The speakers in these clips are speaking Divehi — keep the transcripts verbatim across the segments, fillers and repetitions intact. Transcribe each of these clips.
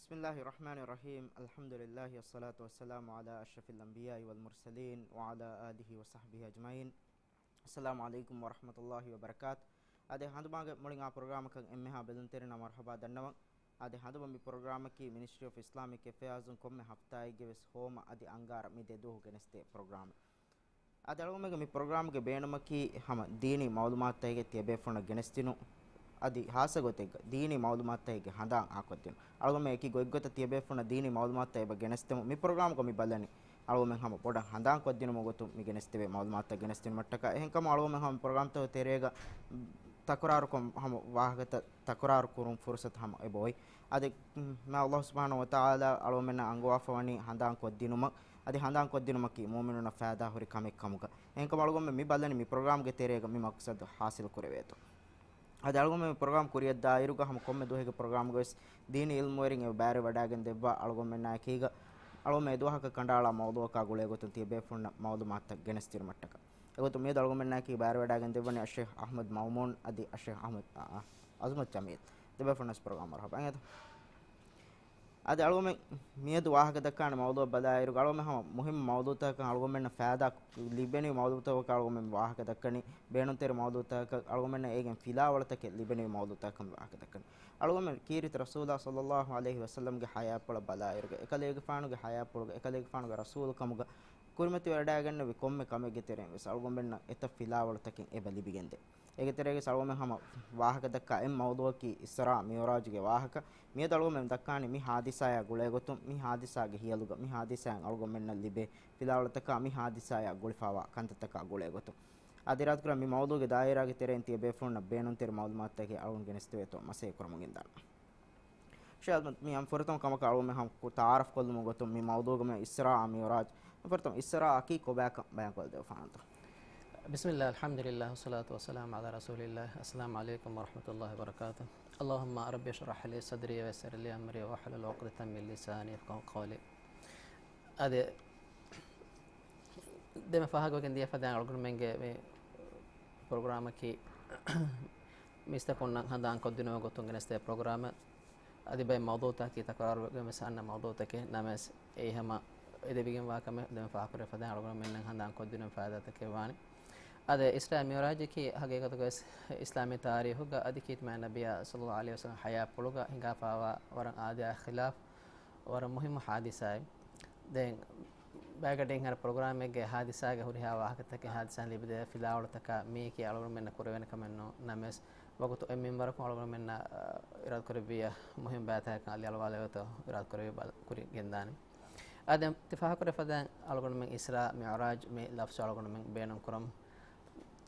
بسم الله الرحمن الرحيم. الحمد لله والصلاة والسلام على أشرف الأنبياء والمرسلين وعلى آله وصحبه أجمعين. السلام عليكم ورحمة الله وبركاته. އާދެ، ހަނދުމާގެ މުޅިން އާ ޕްރޮގްރާމަކަށް އެންމެހާ ބެލުންތެރިންނަށް މަރުޙަބާ ދަންނަވަން. އާދެ، ހަނދުމަ މި ޕްރޮގްރާމަކީ މިނިސްޓްރީ އޮފް އިސްލާމިކް އެފެއާޒުން ކޮންމެ ހަފްތާއެއްގެ ވެސް ހޯމަ އަދި އަންގާރަ މި ދެ ދުވަހު ގެނެސްދޭ ޕްރޮގްރާމެއް. އަދި އަޅުގަނޑުމެންގެ މި ޕްރޮގްރާމްގެ ބޭނުމަކީ ހަމަ ދީނީ މައުލޫމާތުތަކެއް ތިޔަބޭފުޅުންނަށް ގެނެސްދިނުން. އަދި ހާއްސަ ގޮތެއްގަ ދީނީ މައުލޫމާތުތަކެއްގެ ހަނދާން އާކޮށްދިނުން. އަޅުގަނޑުމެން އެކި ގޮތްގޮތަށް ތިޔަބޭފުޅުންނަށް ދީނީ މައުލޫމާތުތައް އެބަ ގެނެސްދެމުން. މި ޕްރޮގްރާމްގަ މި ބަލަނީ އަޅުގަނޑުމެން ހަމަ ބޮޑަށް ހަނދާން ކޮށްދިނުމުގެ ގޮތުން މި ގެނެސްދެވޭ މައުލޫމާތުތައް ގެނެސްދިނުމަށްޓަކާ. އެހެންކަމުން އަޅުގަނޑުމެން ހަމަ ޕްރޮގްރާމްތަކުގެ ތެރޭގަ ތަކުރާރުކޮށް ހަމަ ވާހަކަތައް ތަކުރާރު ކުރުން ފުރުސަތު ހަމަ އެބައޮތް. އަދި، މް، މާ ﷲ ސުބްޙާނަހޫ ވަތަޢާލާ އަޅުގަނޑުމެންނަށް އަންގަވާފަވަނީ ހަނދާން ކޮށްދިނުމަށް. އަދި ހަނދާން ކޮށްދިނުމަކީ މުއުމިނުންނަށް ފައިދާ ހުރި ކަމެއް ކަމުގަ. އެހެންކަމުން އަޅުގަނޑުމެން މި ބަލަނީ މި ޕްރޮގްރާމްގެ ތެރޭގަ މި މަޤްޞަދު ޙާޞިލް ކުރެވޭތޯ. އަދި އަޅުގަނޑުމެން މި ޕްރޮގްރާމް ކުރިއަށް ދާއިރުގަ ހަމަ ކޮންމެ ދުވަހެއްގެ ޕްރޮގްރާމްގަ ވެސް ދީނީ ޢިލްމުވެރިން އެބަ ބައިވެވަޑައިގެން ދެއްވާ އަޅުގަނޑުމެންނާ އެކީގަ އަޅުގަނޑުމެން އެދުވަހަކަށް ކަނޑައަޅާ މައުޟޫޢަކާ ގުޅޭގޮތުން ތިޔަބޭފުޅުންނަށް މައުލޫމާތުތައް ގެނެސްދިނުމަށްޓަކާ. އެގޮތުން މިއަދު އަޅުގަނޑުމެންނާއެކީ ބައިވެވަޑައިގެން ދެއްވަނީ އައްޝައިޚް އަޙްމަދު މައުމޫން އަދި އައްޝައިޚް އަޙްމަދު، އާ، އަޒުމަތު ޖަމީލް. ދެބޭފުޅުންނަށް ޕްރޮގްރާމް މަރުޙަބާ. އަދި އަޅުގަނޑުމެން މިއަދު ވާހަކަ ދައްކާނެ މައުޟޫޢަށް ބަލާއިރު، އަޅުގަނޑުމެން ހަމަ މުހިއްމު މައުޟޫޢުތަކަކަށް އަޅުގަނޑުމެންނަށް ފައިދާ ލިބެނިވި މައުޟޫޢުތަކަކަށް އަޅުގަނޑުމެން ވާހަކަ ދައްކަނީ، ބޭނުންތެރި މައުޟޫޢުތަކަކަށް އަޅުގަނޑުމެންނަށް އޭގެން ފިލާވަޅުތަކެއް ލިބެނިވި މައުޟޫޢުތަކަކަށް ވާހަކަ ދައްކަނީ. އަޅުގަނޑުމެން ކީރިތި ރަސޫލާ ޞައްލައްލާހު ޢަލައިހި ވަސައްލަމްގެ ޙަޔާތްޕުޅަށް ބަލާއިރުގަ، އެކަލޭގެފާނުގެ ޙަޔާތްޕުޅުގަ، އެކަލޭގެފާނުގެ ރަސޫލުކަމުގަ، ކުރިމަތިވެވަޑައިގެންނެވި ކޮންމެ ކަމެއްގެ ތެރެއިން ވެސް އަޅުގަނޑުމެންނަށް އެތައް ފިލާވަޅުތަކެއް އެބަ ލިބިގެންދޭ. އޭގެ ތެރޭގަ އަޅުގަނޑުމެން ހަމަ ވާހަކަ ދައްކާ އެއް މައުޟޫޢަކީ އިސްރާ މިޢުރާޖުގެ ވާހަކަ. މިއަދު އަޅުގަނޑުމެން ދައްކާނީ މި ޙާދިސާޔާ ގުޅޭގޮތުން، މި ޙާދިސާގެ ހިޔަލުގަ، މި ޙާދިސާއިން އަޅުގަނޑުމެންނަށް ލިބޭ ފިލާވަޅުތަކާ، މި ޙާދިސާޔާ ގުޅިފައިވާ ކަންތައްތަކާ ގުޅޭގޮތުން. އަދި އިރާދަކުރާ މި މައުޟޫޢުގެ ދާއިރާގެ ތެރެއިން ތިޔަބޭފުޅުންނަށް ބޭނުންތެރި މައުލޫމާތުތަކެއް އަޅުގަނޑު ގެނެސްދެވޭތޯ މަސައްކަތް ކުރަމުން ގެންދާނަން. ޝޭޚް އަޙްމަދު، މި ހަމަ ފުރަތަމަ ކަމަކަށް އަޅުގަނޑުމެން ހަމަ ކު-، ތަޢާރަފް ކޮށްލުމުގެ ގޮތުން މި މައުޟޫޢުގަ މި އިސްރާ މިޢުރާޖު. ފުރަތަމަ އިސްރާއަކީ ކޮބާކަން ބަޔާންކޮށްދެވިފާނަންތޯ؟ بسم الله، الحمد لله، والصلاة والسلام على رسول الله. السلام عليكم ورحمة الله وبركاته. اللهم رب اشرح لي صدري ويسر لي أمري واحلل عقدة من لساني يفقهوا قولي. އަދި ދެންމެ ފާހަގަވެގެން ދިޔަ ފަދައިން އަޅުގަނޑުމެންގެ މި ޕްރޮގްރާމަކީ މީސްތަކުންނަށް ހަނދާން ކޮށްދިނުމުގެ ގޮތުން ގެނެސްދޭ ޕްރޮގްރާމެއް. އަދި ބައެއް މައުޟޫޢުތަކަކީ ތަކުރާރުވެގެން ވެސް އަންނަ މައުޟޫޢުތަކެއް ނަމަވެސް، އެއީ ހަމަ އެދެވިގެންވާ ކަމެއް. ދެންމެ ފާހަގަކުރެވޭ ފަދައިން އަޅުގަނޑުމެންނަށް ހަނދާން ކޮށްދިނުމުގެ ފައިދާތަކެއް ވާނެ. އަދި އިސްރާ މިޢުރާޖަކީ ހަގީގަތުގަވެސް އިސްލާމީ ތާރީޚުގަ އަދި ކީރިތި މާތް ނަބިއްޔާ ޞައްލައްލާހު ޢަލައިހި ވަސައްލަމް ޙަޔާތްޕުޅުގަ ހިނގާފައިވާ ވަރަށް އާދަޔާ ޚިލާފް ވަރަށް މުހިއްމު ޙާދިސާއެއް. ދެން ބައެއްގަޑިން ހަރު ޕްރޮގްރާމެއްގެ ޙާދިސާގެ ހުރިހާ ވާހަކަތަކެއް، ޙާދިސާއިން ލިބިދެވޭ ފިލާވަޅުތަކާ މީކީ އަޅުގަނޑުމެންނަށް ކުރެވޭނެ ކަމެއް ނޫން. ނަމަވެސް، ވަގުތު އެއް މިންވަރަކުން އަޅުގަނޑުމެންނަށް، އާ، އިރާދަކުރެއްވިއްޔާ މުހިއްމު ބައިތަކަކަށް އަލިއަޅުވާލެވޭތޯ އިރާދަކުރެއްވި ބަލަ-، ކުރި ގެންދާނެ. އާ، ދެން ތި ފާހަގަކުރެވޭ ފަދައިން އަޅުގަނޑުމެން އިސްރާ މިޢުރާޖް މި ލަފްޒު އަޅުގަނޑުމެން ބޭނުން ކުރަމު.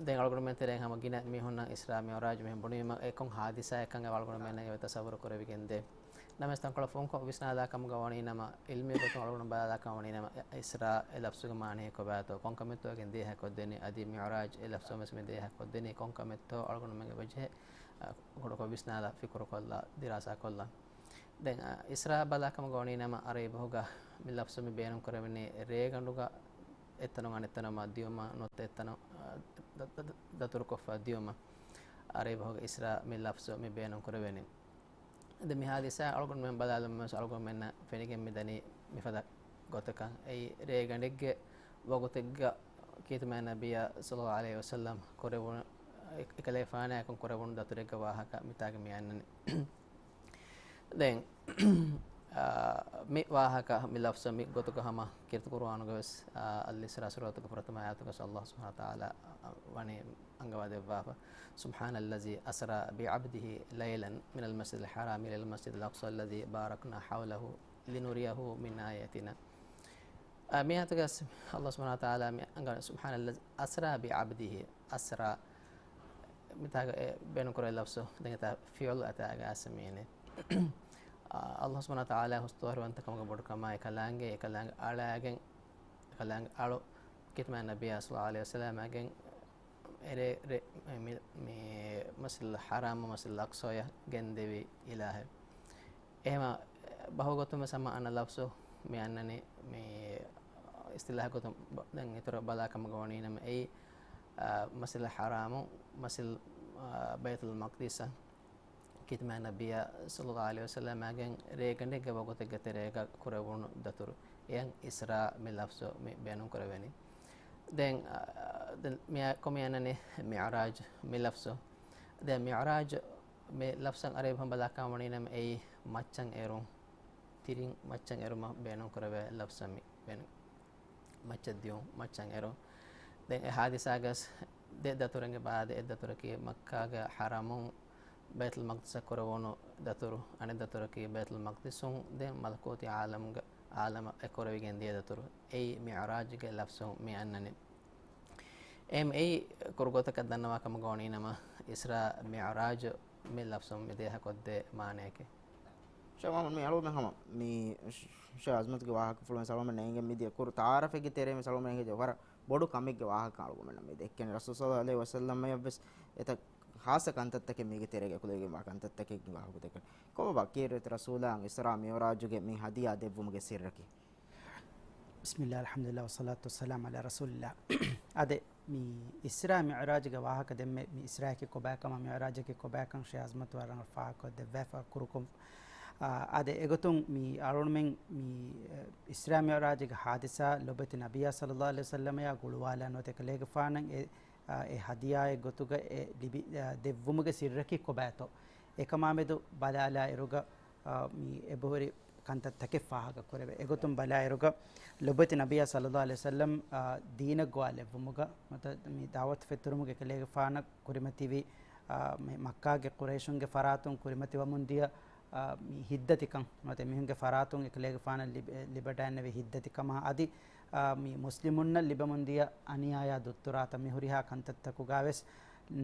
ދެން އަޅުގަނޑުމެން ތެރެއިން ހަމަ ގިނަ މީހުންނަށް އިސްރާ މިޢުރާޖް މިހެން ބުނީމަ އެ ކޮން ޙާދިސާއެއްކަން އަޅުގަނޑުމެންނަށް އެބަ ތަޞައްވުރު ކުރެވިގެންދޭ. ނަމަވެސް ތަންކޮޅެއް ފުންކޮށް ވިސްނާލާ ކަމުގަ ވަނީނަމަ، ޢިލްމީ ގޮތުން އަޅުގަނޑު ބަލާލާ ކަމަށް ވަނީނަމަ، އިސްރާ އެ ލަފްޒުގެ މާނައީ ކޮބާތޯ، ކޮންކަމެއްތޯ އޭގެން ދޭހަކޮށްދެނީ، އަދި މިޢުރާޖް އެ ލަފްޒުން ވެސް މި ދޭހަކޮށްދެނީ ކޮންކަމެއްތޯ އަޅުގަނޑުމެންގެ ވަޖްހެއް، އަ، ކުޑަކޮށް ވިސްނާލާ، ފިކުރުކޮށްލާ، ދިރާސާކޮށްލާ. ދެން، އަ، އިސްރާ ބަލާ ކަމުގަ ވަނީނަމަ، ޢަރަބި ބަހުގަ މި ލަފްޒު މި ބޭނުން ކުރެވެނީ ރޭގަނޑުގަ އެއްތަނުން އަނެއްތަނަށް މަދުވުމަށް ނުވަތަ އެއްތަނުން، އަ، ދަ-، ދަ-، ދަތުރުކޮށްފަ ދިޔުމަށް ޢަރަބި ބަހުގަ އިސްރާ މި ލަފްޒު މި ބޭނުން ކުރެވެނީ. އަދި މި ޙާދިސާ އަޅުގަނޑުމެން ބަލާލުމުން ވެސް އަޅުގަނޑުމެންނަށް ފެނިގެން މި ދަނީ މިފަދަ ގޮތަކަށް. އެއީ ރޭގަނޑެއްގެ ވަގުތެއްގަ ކީރިތި މާތް ނަބިއްޔާ ޞައްލައްލާހު ޢަލައިހި ވަސައްލަމް ކުރެވުނު، އެ-، އެކަލޭގެފާނާއެކު ކުރެވުނު ދަތުރެއްގެ ވާހަކަ މިތާގަ މި އަންނަނީ. ދެން، އާ، މި ވާހަކަ، މި ލަފްޒު މި ގޮތުގަ ހަމަ ކީރިތި ޤުރުއާނުގަ ވެސް، އާ، އަލްއިސްރާ ސޫރަތުގެ ފުރަތަމަ އާޔަތުގަ ވެސް ﷲ ސުބްޙާނަހޫ ވަތަޢާލާ، އާ، ވަނީ އަންގަވާ ދެއްވާފަ. سبحان الذي أسرى بعبده ليلا من المسجد الحرام إلى المسجد الأقصى الذي باركنا حوله لنريه من آياتنا. އާ، މި އާޔަތުގަ ވެސް ﷲ ސުބްޙާނަހޫ ވަތަޢާލާ މި އަންގަ-، سبحان الذي أسرى بعبده، أسرى މިތާގަ އެ ބޭނުންކުރެވޭ ލަފްޒު ދެން އެތާ ފިޢުލު އަތާގަ އައިސް މީނެ. އާ، ﷲ ސުބްޙާނަހޫ ވަތަޢާލާ ހުސްތަވާވެރިވަންތަކަމުގެ ބޮޑުކަމާ އެކަލާނގެ، އެކަލާނގެ އަޅާގެން، އެކަލާނގެ އަޅު ކީރިތި މާތް ނަބިއްޔާ ޞައްލައްލާހު ޢަލައިހި ވަސައްލަމާގެން އެރޭ ރޭ މި، މި މަސްޖިދުލް ޙަރާމް، މަސްޖިދުލް އަޤްޞާޔަށް ގެންދެވި އިލާހެއް. އެހެމަ ބަހުގޮތުން ވެސް ހަމަ އަންނަ ލަފްޒު މި އަންނަނީ މި އިޞްޠިލާޙް ގޮތުން ބަ-، ދެން އިތުރަށް ބަލާ ކަމުގަ ވަނީ ނަމަ އެއީ، އާ، މަސްޖިދުލް ޙަރާމު، މަސްޖިދުލް، އާ، ބައިތުލް މަޤްދިސަށް ޚިދުމަތް ނަބިއްޔާ ޞައްލައްލާހު ޢަލައިހި ވަސައްލަމާގެން ރޭގަނޑެއްގެ ވަގުތެއްގެ ތެރޭގަ ކުރެވުނު ދަތުރު. އެޔަށް އިސްރާ މި ލަފްޒު މި ބޭނުން ކުރެވެނީ. ދެން، އާ، ދެން މިއާ ކޮމި އަންނަނީ މިޢުރާޖު މި ލަފްޒު. ދެން މިޢުރާޖު މި ލަފްޒަށް އަރަބި ބަހުން ބަލާކަމަށް ވަނީ ނަމަ އެއީ މައްޗަށް އެރުން، ތިރިން މައްޗަށް އެރުމަށް ބޭނުން ކުރެވޭ ލަފްޒަށް މި ބޭނުން. މައްޗަށް ދިޔުން، މައްޗަށް އެރުން. ދެން އެ ޙާދިސާގަސް ދެ ދަތުރެއްގެ ބާ ދެ އެއް ދަތުރަކީ މައްކާގެ ޙަރަމުން ބައިތުލް މަޤްދިސަށް ކުރެވުނު ދަތުރު، އަނެއް ދަތުރަކީ ބައިތުލް މަޤްދިސުން ދެން މަލަކޫތީ ޢާލަމުގެ، ޢާލަމަށް އެ ކުރެވިގެން ދިޔަ ދަތުރު. އެއީ މިޢުރާޖުގެ ލަފްޒުން މި އަންނަނީ. އެހެން އެއީ ކުރު ގޮތަކަށް ދަންނަވާ ކަމުގަ ވަނީ ނަމަ، އިސްރާ މިޢުރާޖު މި ލަފްޒުން މި ދޭހަކޮށްދޭ މާނަޔަކީ. ޝޭޚް މުޙައްމަދު، މި އަޅުގަނޑުމެން ހަމަ މި ޝ-، ޝޭޚް ޢަޒްމަތުގެ ވާހަކަފުޅު ވެސް އަޅުގަނޑުމެން ނޭނގެ މިދިޔަ ކުރު ތަޢާރަފެއްގެ ތެރޭ ވެސް އަޅުގަނޑުމެން ނޭނގޭ ވަރަށް ބޮޑު ކަމެއްގެ ވާހަކަ އަޅުގަނޑުމެންނަށް މި ދެއްކެނީ. ރަސޫލު ޞައްލައްލާހު ޢަލައިހި ވަސައްލަމަށް ވެސް އެތައް ޚާއްޞަ ކަންތައްތަކެއް މީގެ ތެރޭގަ އެކުލެވިގެންވާ ކަންތައްތަކެއްގެ ވާހަކަ ދެއްކެނީ. ކޮބާ ކީރިތި ރަސޫލާއަށް އިސްރާ މިޢުރާޖުގެ މި ހަދިޔާ ދެއްވުމުގެ ސިއްރަކީ؟ بسم الله، الحمد لله، والصلاة والسلام على رسول الله. އާދެ، މި އިސްރާ މިޢުރާޖުގެ ވާހަކަ ދެންމެ މި އިސްރާއަކީ ކޮބާކަމާ މިޢުރާޖަކީ ކޮބާކަން ޝޭޚް ޢަޒްމަތު ވަރަށް ރަނގަޅަށް ފާހަގަކޮށްދެއްވާފަ ކުރުކޮށް. އާ، އާދެ، އެގޮތުން މި އަޅުގަނޑުމެން މި، އެ، އިސްރާ މިޢުރާޖުގެ ޙާދިސާ ލޮބުވެތި ނަބިއްޔާ ޞައްލައްލާހު ޢަލައިހި ވަސައްލަމަޔާ ގުޅުވާލާ ނުވަތަ އެކަލޭގެފާނަށް އެ، އާ، އެ ހަދިޔާއެއް ގޮތުގަ އެ ލިބި، އާ، ދެއްވުމުގެ ސިއްރަކީ ކޮބާތޯ؟ އެކަމާމެދު ބަލާލާ އިރުގަ، އާ، މި އެބަހުރި ކަންތައްތަކެއް ފާހަގަ ކުރެވޭ. އެގޮތުން ބަލާއިރުގަ، ލޮބުވެތި ނަބިއްޔާ ޞައްލައްލާހު ޢަލައިހި ވަސައްލަމް، އާ، ދީނަށް ގޮވާލެއްވުމުގަ، ނުވަތަ މި ދަޢުވަތު ފެތުރުމުގެ އެކަލޭގެފާނަށް ކުރިމަތިވި، އާ، މި މައްކާގެ ޤުރައިޝުންގެ ފަރާތުން ކުރިމަތިވަމުން ދިޔަ، އާ، މި ހިތްދަތިކަން، ނުވަތަ މީހުންގެ ފަރާތުން އެކަލޭގެފާނަށް ލިބެ-، ލިބަޑައިންނެވި ހިތްދަތިކަމާ އަދި، އާ، މި މުސްލިމުންނަށް ލިބެމުން ދިޔަ އަނިޔާޔާ ދުއްތުރާތައް މި ހުރިހާ ކަންތައްތަކުގަ ވެސް،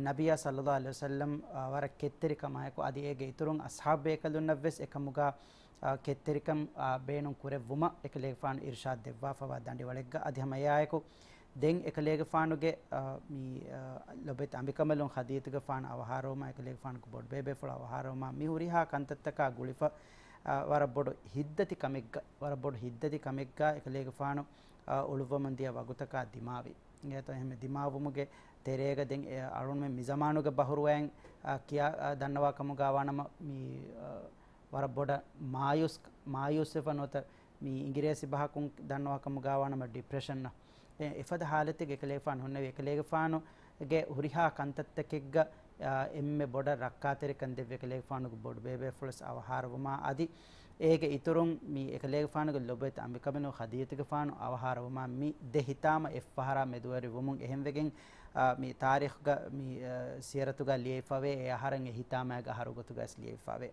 ނަބިއްޔާ ޞައްލައްލާހު ޢަލައިހި ވަސައްލަމް، އާ، ވަރަށް ކެތްތެރިކަމާއެކު އަދި އޭގެ އިތުރުން އަޞްޙާބު ބޭކަލުންނަށް ވެސް އެކަމުގަ، އާ، ކެތްތެރިކަން، އާ، ބޭނުން ކުރެއްވުމަށް އެކަލޭގެފާނު އިރުޝާދު ދެއްވާފަވާ ދަނޑިވަޅެއްގަ އަދި ހަމަ އެއާއެކު ދެން އެކަލޭގެފާނުގެ، އާ، މި، އާ، ލޮބެތި އަނބިކަނބަލުން ޚަދީޖަތުގެފާނު އަވަހާރަވުމާ އެކަލޭގެފާނުގެ ބޮޑުބޭބޭފުޅު އަވަހާރަވުމާ މި ހުރިހާ ކަންތައްތަކާ ގުޅިފަ، އާ، ވަރަށް ބޮޑު ހިތްދަތި ކަމެއްގަ، ވަރަށް ބޮޑު ހިތްދަތި ކަމެއްގަ އެކަލޭގެފާނު، އާ، އުޅުއްވަމުން ދިޔަ ވަގުތަކާ ދިމާވި. އިނގޭތޯ އެހެން ދިމާވުމުގެ ތެރޭގަ ދެން އެ އަޅުންމެ މި ޒަމާނުގެ ބަހުރުވައިން، އާ، ކިޔާ، އާ، ދަންނަވާ ކަމުގަ ވާނަމަ މި، އާ، ވަރަށް ބޮޑަށް މާޔޫސް، މާޔޫސްވެފަ ނުވަތަ މި އިނގިރޭސި ބަހަކުން ދަންނަވާ ކަމުގަ ވާނަމަ ޑިޕްރެޝަންއަށް. އެ، އެފަދަ ހާލަތެއްގެ އެކަލޭގެފާނު ހުންނެވި. އެކަލޭގެފާނުގެ ހުރިހާ ކަންތައްތަކެއްގަ، އާ، އެންމެ ބޮޑަށް ރައްކާތެރިކަން ދެއްވި އެކަލޭގެފާނުގެ ބޮޑުބޭބޭފުޅުސް އަވަހާރަވުމާ އަދި އޭގެ އިތުރުން މި އެކަލޭގެފާނުގެ ލޮބުވެތި އަނބިކަނބަލުން ޚަދީޖަތުގެފާނު އަވަހާރަވުމާ މި ދެ ހިތާމަ އެއްފަހަރާ މެދުވެރިވުމުން އެހެންވެގެން، އާ، މި ތާރީޚުގަ މި، އާ، ސިޔަރަތުގަ ލިޔެފަވޭ އެ އަހަރެން އެ ހިތާމައިގަ އަހަރު ގޮތުގަސް ލިޔެފަވޭ.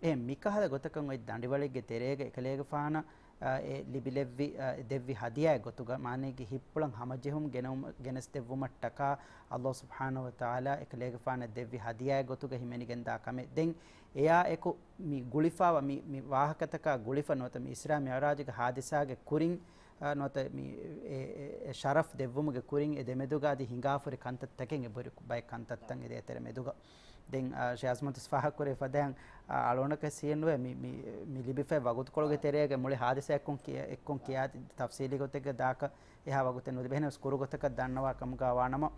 އެ މިކަހަލަ ގޮތަކަށް އޮތް ދަނޑިވަޅެއްގެ ތެރޭގަ އެކަލޭގެފާނަށް، އާ، އެ ލިބިލެއްވި، އާ، ދެއްވި ހަދިޔާއެއް ގޮތުގަ މާނައިގެ ހިތްޕުޅަށް ހަމަޖެހުން ގެނައުމަ-، ގެނެސްދެއްވުމަށްޓަކާ ﷲ ސުބްޙާނަހޫ ވަތަޢާލާ އެކަލޭގެފާނަށް ދެއްވި ހަދިޔާއެއް ގޮތުގަ ހިމެނިގެންދާ ކަމެއް. ދެން އެއާ އެކު މި ގުޅިފަވާ މި، މި ވާހަކަތަކާ ގުޅިފަ ނުވަތަ މި އިސްރާ މިޢުރާޖުގެ ހާދިސާގެ ކުރިން، އާ، ނުވަތަ މި އެ، އެ، އެ ޝަރަފް ދެއްވުމުގެ ކުރިން އެ ދެމެދުގަ އަދި ހިނގާފުރި ކަންތައްތަކެއް އެބަހުރި ބައެއް ކަންތައްތައް އެ ދޭތެރެ މެދުގަ. ދެން، އާ، ޝޭޚް އަޒްމަތު ފާހަގަކުރެވި ފަދައިން، އާ، އަޅުގަނޑަކަށް ސިޔެއް ނުވޭ މި، މި، މި ލިބިފައި ވަގުތުކޮޅުގެ ތެރޭގަ މުޅި ހާދިސާ އެއްކޮން ކިޔާ، އެއްކޮން ކިޔާ ތަފްސީލީ ގޮތެއްގަ ދާކަށް އެހާ ވަގުތެއް ނުލިބޭ. އެހެނަސް ކުރު ގޮތަކަށް ދަންނަވާ ކަމުގަ ވާނަމަ،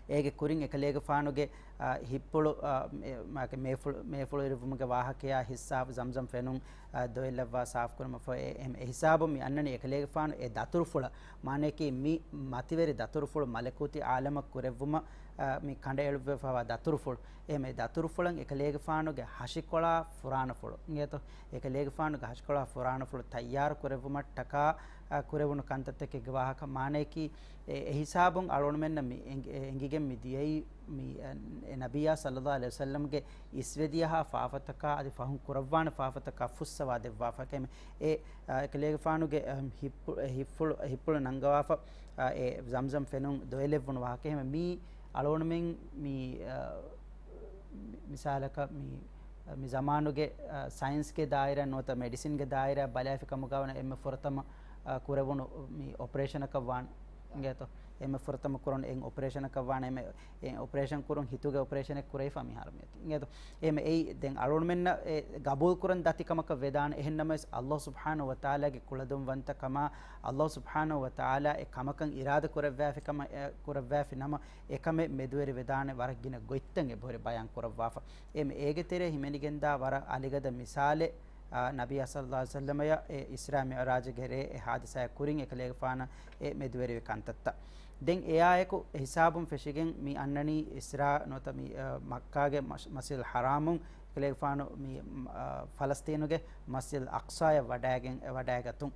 އޭގެ ކުރިން އެކަލޭގެފާނުގެ، އާ، ހިއްޕުޅު، އާ، މޭ-، މާގެ މޭފުޅު، މޭފުޅު އިރުވުމުގެ ވާހަކަޔާ ހިއްސާ ޒަމްޒަމް ފެނުން، އާ، ދޮއެއްލައްވާ ސާފުކުރުމަށް ފަހު އެ، އެ، އެ ހިސާބުން މި އަންނަނީ އެކަލޭގެފާނު އެ ދަތުރުފުޅަށް، މާނަޔަކީ މި މަތިވެރި ދަތުރުފުޅު މަލަކޫތީ އާލަމަށް ކުރެއްވުމަށް، އާ، މި ކަނޑައެޅުއްވާފަވާ ދަތުރުފުޅު. އެހެން އެ ދަތުރުފުޅަށް އެކަލޭގެފާނުގެ ހަށިކޮޅާ ފުރާނަފުޅު އިނގޭތޯ؟ އެކަލޭގެފާނުގެ ހަށިކޮޅާ ފުރާނަފުޅު ތައްޔާރު ކުރެއްވުމަށްޓަކާ، އާ، ކުރެވުނު ކަންތައްތަކެއްގެ ވާހަކަ. މާނަޔަކީ، އެ، އެ ހިސާބުން އަޅުގަނޑުމެންނަށް މި އެނގި-، އެ އެނގިގެން މި ދިޔައީ މި، އެ، އެ ނަބިއްޔާ ޞައްލައްލާހު ޢަލައިހި ވަސައްލަމްގެ އިސްވެދިޔަހާ ފާފަތަކާ އަދި ފަހުން ކުރައްވާނެ ފާފަތަކާ ފުއްސަވާ ދެއްވާފަ. އެ، އެ، އެކަލޭގެފާނުގެ، އެ، ހިއްޕު-، އެ ހިއްފުޅު، ހިއްޕުޅު ނަންގަވާފަ، އެ، ޒަމްޒަމް ފެނުން ދޮއެލެއްވުނު ވާހަކަ. އެހެން މީ އަޅުގަނޑުމެން މި، އަ، މި-، މިސާލަކަށް މި، މި ޒަމާނުގެ، އަ، ސައިންސްގެ ދާއިރާ ނުވަތަ މެޑިސިންގެ ދާއިރާ ބަލާފި ކަމުގަ ވަނަ އެންމެ ފުރަތަމަ، އަ، ކުރެވުނު މި އޮޕަރޭޝަނަކަށް ވާން އިނގޭތޯ. އެމެ ފުރަތަމަ ކުރަން އެއް އޮޕަރޭޝަނަކަށް ވާނެ، އެމެ އެ އޮޕަރޭޝަން ކުރުން ހިތުގެ އޮޕަރޭޝަނެއް ކުރެވިފަ މިހާރު މިއޮތީ. އިނގޭތޯ؟ އެމެ އެއީ ދެން އަޅުގަނޑުމެންނަށް އެ ގަބޫލު ކުރަން ދަތި ކަމަކަށް ވެދާނެ. އެހެން ނަމަވެސް އައްލާހު ސުބްޙާނަހު ވަތަޢާލާގެ ކުޅަދުންވަންތަ ކަމާ، އައްލާހު ސުބްޙާނަހު ވަތަޢާލާ އެ ކަމަކަށް އިރާދަ ކުރެއްވާފި ކަމަށް، އެ، ކުރެއްވާފި ނަމަ، އެކަމެއް މެދުވެރި ވެދާނެ ވަރަށް ގިނަ ގޮތްތައް އެބަހުރި ބަޔާން ކުރައްވާފަ. އެމެ އޭގެ ތެރޭ ހިމެނިގެންދާ ވަރަށް އަލިގަދަ މިސާލެއް، އާ، ނަބިއްޔާ ޞައްލައްލާހު ޢަލައިހި ވަސައްލަމަޔަށް އެ އިސްރާ މިޢުރާޖުގެ ރޭ އެ ޙާދިސާއެއް ކުރިން އެކަލޭގެފާނަށް އެ މެދުވެރިވި ކަންތައްތައް. ދެން އެއާއެކު އެ ހިސާބުން ފެށިގެން މި އަންނަނީ އިސްރާ ނުވަތަ މި، އާ، މައްކާގެ މަސް-، މަސްޖިދުލް ޙަރާމުން އެކަލޭގެފާނު މި، އާ، ފަލަސްޠީނުގެ މަސްޖިދުލް އަޤްޞާޔަށް ވަޑައިގެން، ވަޑައިގަތުން.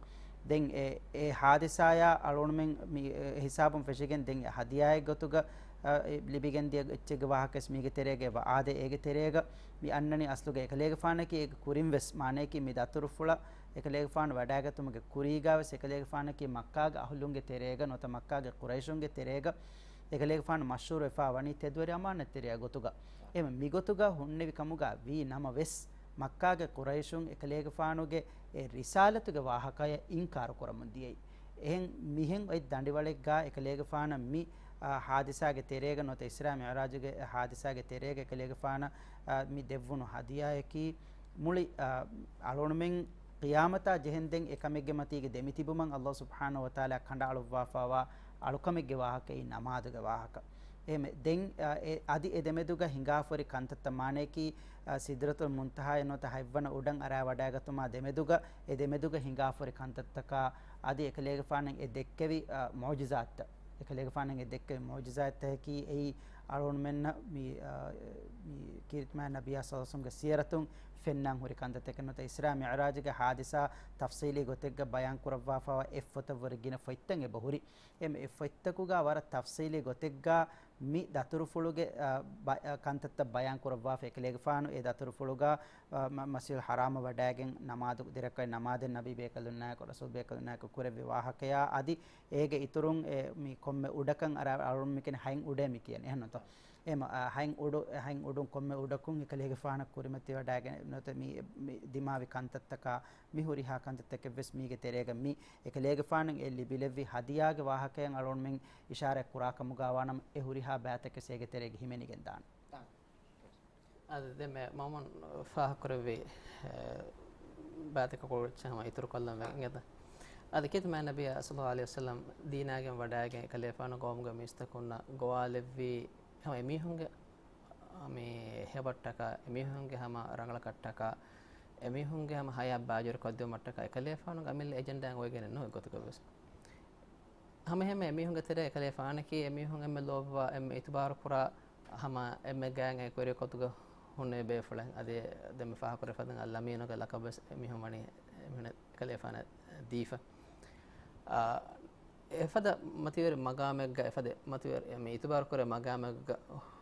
ދެން އެ، އެ ޙާދިސާޔާ އަޅުގަނޑުމެން މި، އެ، ހިސާބުން ފެށިގެން ދެން އެ ހަދިޔާއެއް ގޮތުގަ، އަ، އެ، ލިބިގެން ދިޔަ އެއްޗެއްގެ ވާހަކަވެސް މީގެ ތެރޭގަ އެބަ އާދޭ. އޭގެ ތެރޭގަ މި އަންނަނީ އަސްލުގަ އެކަލޭގެފާނަކީ އޭގެ ކުރިން ވެސް، މާނައަކީ މި ދަތުރުފުޅަށް އެކަލޭގެފާނު ވަޑައިގަތުމުގެ ކުރީގަ ވެސް އެކަލޭގެފާނަކީ މައްކާގެ އަހުލުންގެ ތެރޭގަ ނުވަތަ މައްކާގެ ޤުރައިޝުންގެ ތެރޭގަ އެކަލޭގެފާނު މަޝްހޫރުވެފާ ވަނީ ތެދުވެރި އަމާނަތްތެރިޔާ ގޮތުގަ. އެހެން މިގޮތުގަ ހުންނެވި ކަމުގަ ވީ ނަމަވެސް، މައްކާގެ ޤުރައިޝުން އެކަލޭގެފާނުގެ އެ ރިސާލަތުގެ ވާހަކަޔަށް އިންކާރު ކުރަމުން ދިޔައީ. އެހެން މިހެން އޮތް ދަނޑިވަޅެއްގަ އެކަލޭގެފާނަށް މި، އާ، ޙާދިސާގެ ތެރޭގަ ނުވަތަ އިސްރާ މިޢުރާޖުގެ ޙާދިސާގެ ތެރޭގަ އެކަލޭގެފާނަށް، އާ، މި ދެއްވުނު ހަދިޔާއަކީ މުޅި، އާ، އަޅުގަނޑުމެން ޤިޔާމަތާ ޖެހެންދެން އެކަމެއްގެ މަތީގަ ދެމިތިބުމަށް އައްލާހު ސުބްޙާނަހު ވަތަޢާލާ ކަނޑައަޅުއްވާފައިވާ އަޅުކަމެއްގެ ވާހަކައީ ނަމާދުގެ ވާހަކަ. އެހެން ދެން، އާ، އެ، އަދި އެ ދެމެދުގަ ހިނގާފަހުރި ކަންތައްތައް މާނައަކީ، އާ، ސިދްރަތުލް މުންތަހާއެއް ނުވަތަ ހަތްވަނަ އުޑަށް އަރާ ވަޑައިގަތުމާ ދެމެދުގަ، އެ ދެމެދުގަ ހިނގާފަހުރި ކަންތައްތަކާ، އަދި އެކަލޭގެފާނަށް އެ ދެއްކެވި، އާ، މުޢުޖިޒާތްތައް، އެކަލޭގެފާނަށް އެ ދެއްކެވި މުޢުޖިޒާތްތަކަކީ އެއީ އަޅުގަނޑުމެންނަށް މި، އާ، މި ކީރިތި މާތް ނަބިއްޔާ ޞައްލައްލާހު ޢަލައިހި ވަސައްލަމްގެ ސީރަތުން ފެންނާން ހުރި ކަންތައްތަކެއް ނުވަތަ އިސްރާ މިޢުރާޖުގެ ޙާދިސާ ތަފްޞީލީ ގޮތެއްގަ ބަޔާން ކުރައްވާފައިވާ އެއް ފޮތަށްވުރެ ގިނަ ފޮތްތައް އެބަހުރި. އެމެ އެ ފޮތްތަކުގަ ވަރަށް ތަފްޞީލީ ގޮތެއްގަ މި ދަތުރުފުޅުގެ، އަ، ބަ-، އަ، ކަންތައްތައް ބަޔާން ކުރައްވާފަ އެކަލޭގެފާނު އެ ދަތުރުފުޅުގަ، އަ، މަ-، މަސްޖިދުލް ޙަރާމަށް ވަޑައިގެން ނަމާދު ދެރަކަށް ނަމާދެއް ނަބީ ބޭކަލުންނާއެކު ރަސޫލް ބޭކަލުންނާއެކު ކުރެއްވި ވާހަކަޔާ އަދި އޭގެ އިތުރުން އެ މި ކޮންމެ އުޑަކަށް އަރާ އަޅުން މިކިޔަނީ ހަތް އުޑޭ މިކިޔަނީ. އެހެންނުތޯ؟ އެމަ، އަ، ހަތް އުޑު، ހަތް އުޑުން ކޮންމެ އުޑަކުން އެކަލޭގެފާނަށް ކުރިމަތިވަޑައިގެން ނުވަތަ މި، މި ދިމާވި ކަންތައްތަކާ މި ހުރިހާ ކަންތައްތަކެއްވެސް މީގެ ތެރޭގަ މި އެކަލޭގެފާނަށް އެ ލިބިލެއްވި ހަދިޔާގެ ވާހަކައިން އަޅުގަނޑުމެން އިޝާރާތް ކުރާ ކަމުގަ ވާނަމަ އެ ހުރިހާ ބައިތަކެސް އޭގެ ތެރޭގަ ހިމެނިގެން ދާނެ. އަދި ދެން މައުމޫން ފާހަގަކުރެއްވި، އެ، ބައިތަކަށް ކުރިއްޖެ ހަމަ އިތުރު ކޮށްލަން ވެގެން އެދަ. އަދި ކީރިތި މާތް ނަބިއްޔާ ޞައްލައްލާހު ޢަލައިހި ވަސައްލަމް ދީނާގެން ވަޑައިގެން އެކަލޭފާނު ގައުމުގެ މީސްތަކުންނަށް ގޮވާލެއްވީ ހަމަ އެމީހުންގެ މި ހެޔޮއަށްޓަކާ، އެމީހުންގެ ހަމަ ރަނގަޅަށްޓަކާ، އެމީހުންގެ ހަމަ ހަޔާތް ބާއްޖަވެރި ކޮށްދިއުމަށްޓަކާ އެކަލޭފާނުގެ އަމިއްލަ އެޖެންޑާއެއް އޮވެގެނެއް ނޫން އެއްގޮތަކަށްވެސް. ހަމައެހެންމެ އެމީހުންގެ ތެރޭ އެކަލޭފާނަކީ އެމީހުން އެންމެ ލޯބިވާ، އެންމެ އިތުބާރު ކުރާ، ހަމަ އެންމެ ގާތް އެކުވެރިކޮށް ގޮތުގަ ހުންނެވި ބޭފުޅެއް. އަދި ދެންމެ ފާހަގަކުރެވިފަދަ އަލްއަމީނުގެ ލަޤަބުވެސް އެމީހުން ވަނީ އެމީހުންނަށް އެކަލޭފާނަށް ދީފަ. އާ، އެފަދަ މަތިވެރި މަގާމެއްގަ، އެފަދަ މަތިވެރި، މި އިތުބާރު ކުރޭ މަގާމެއްގަ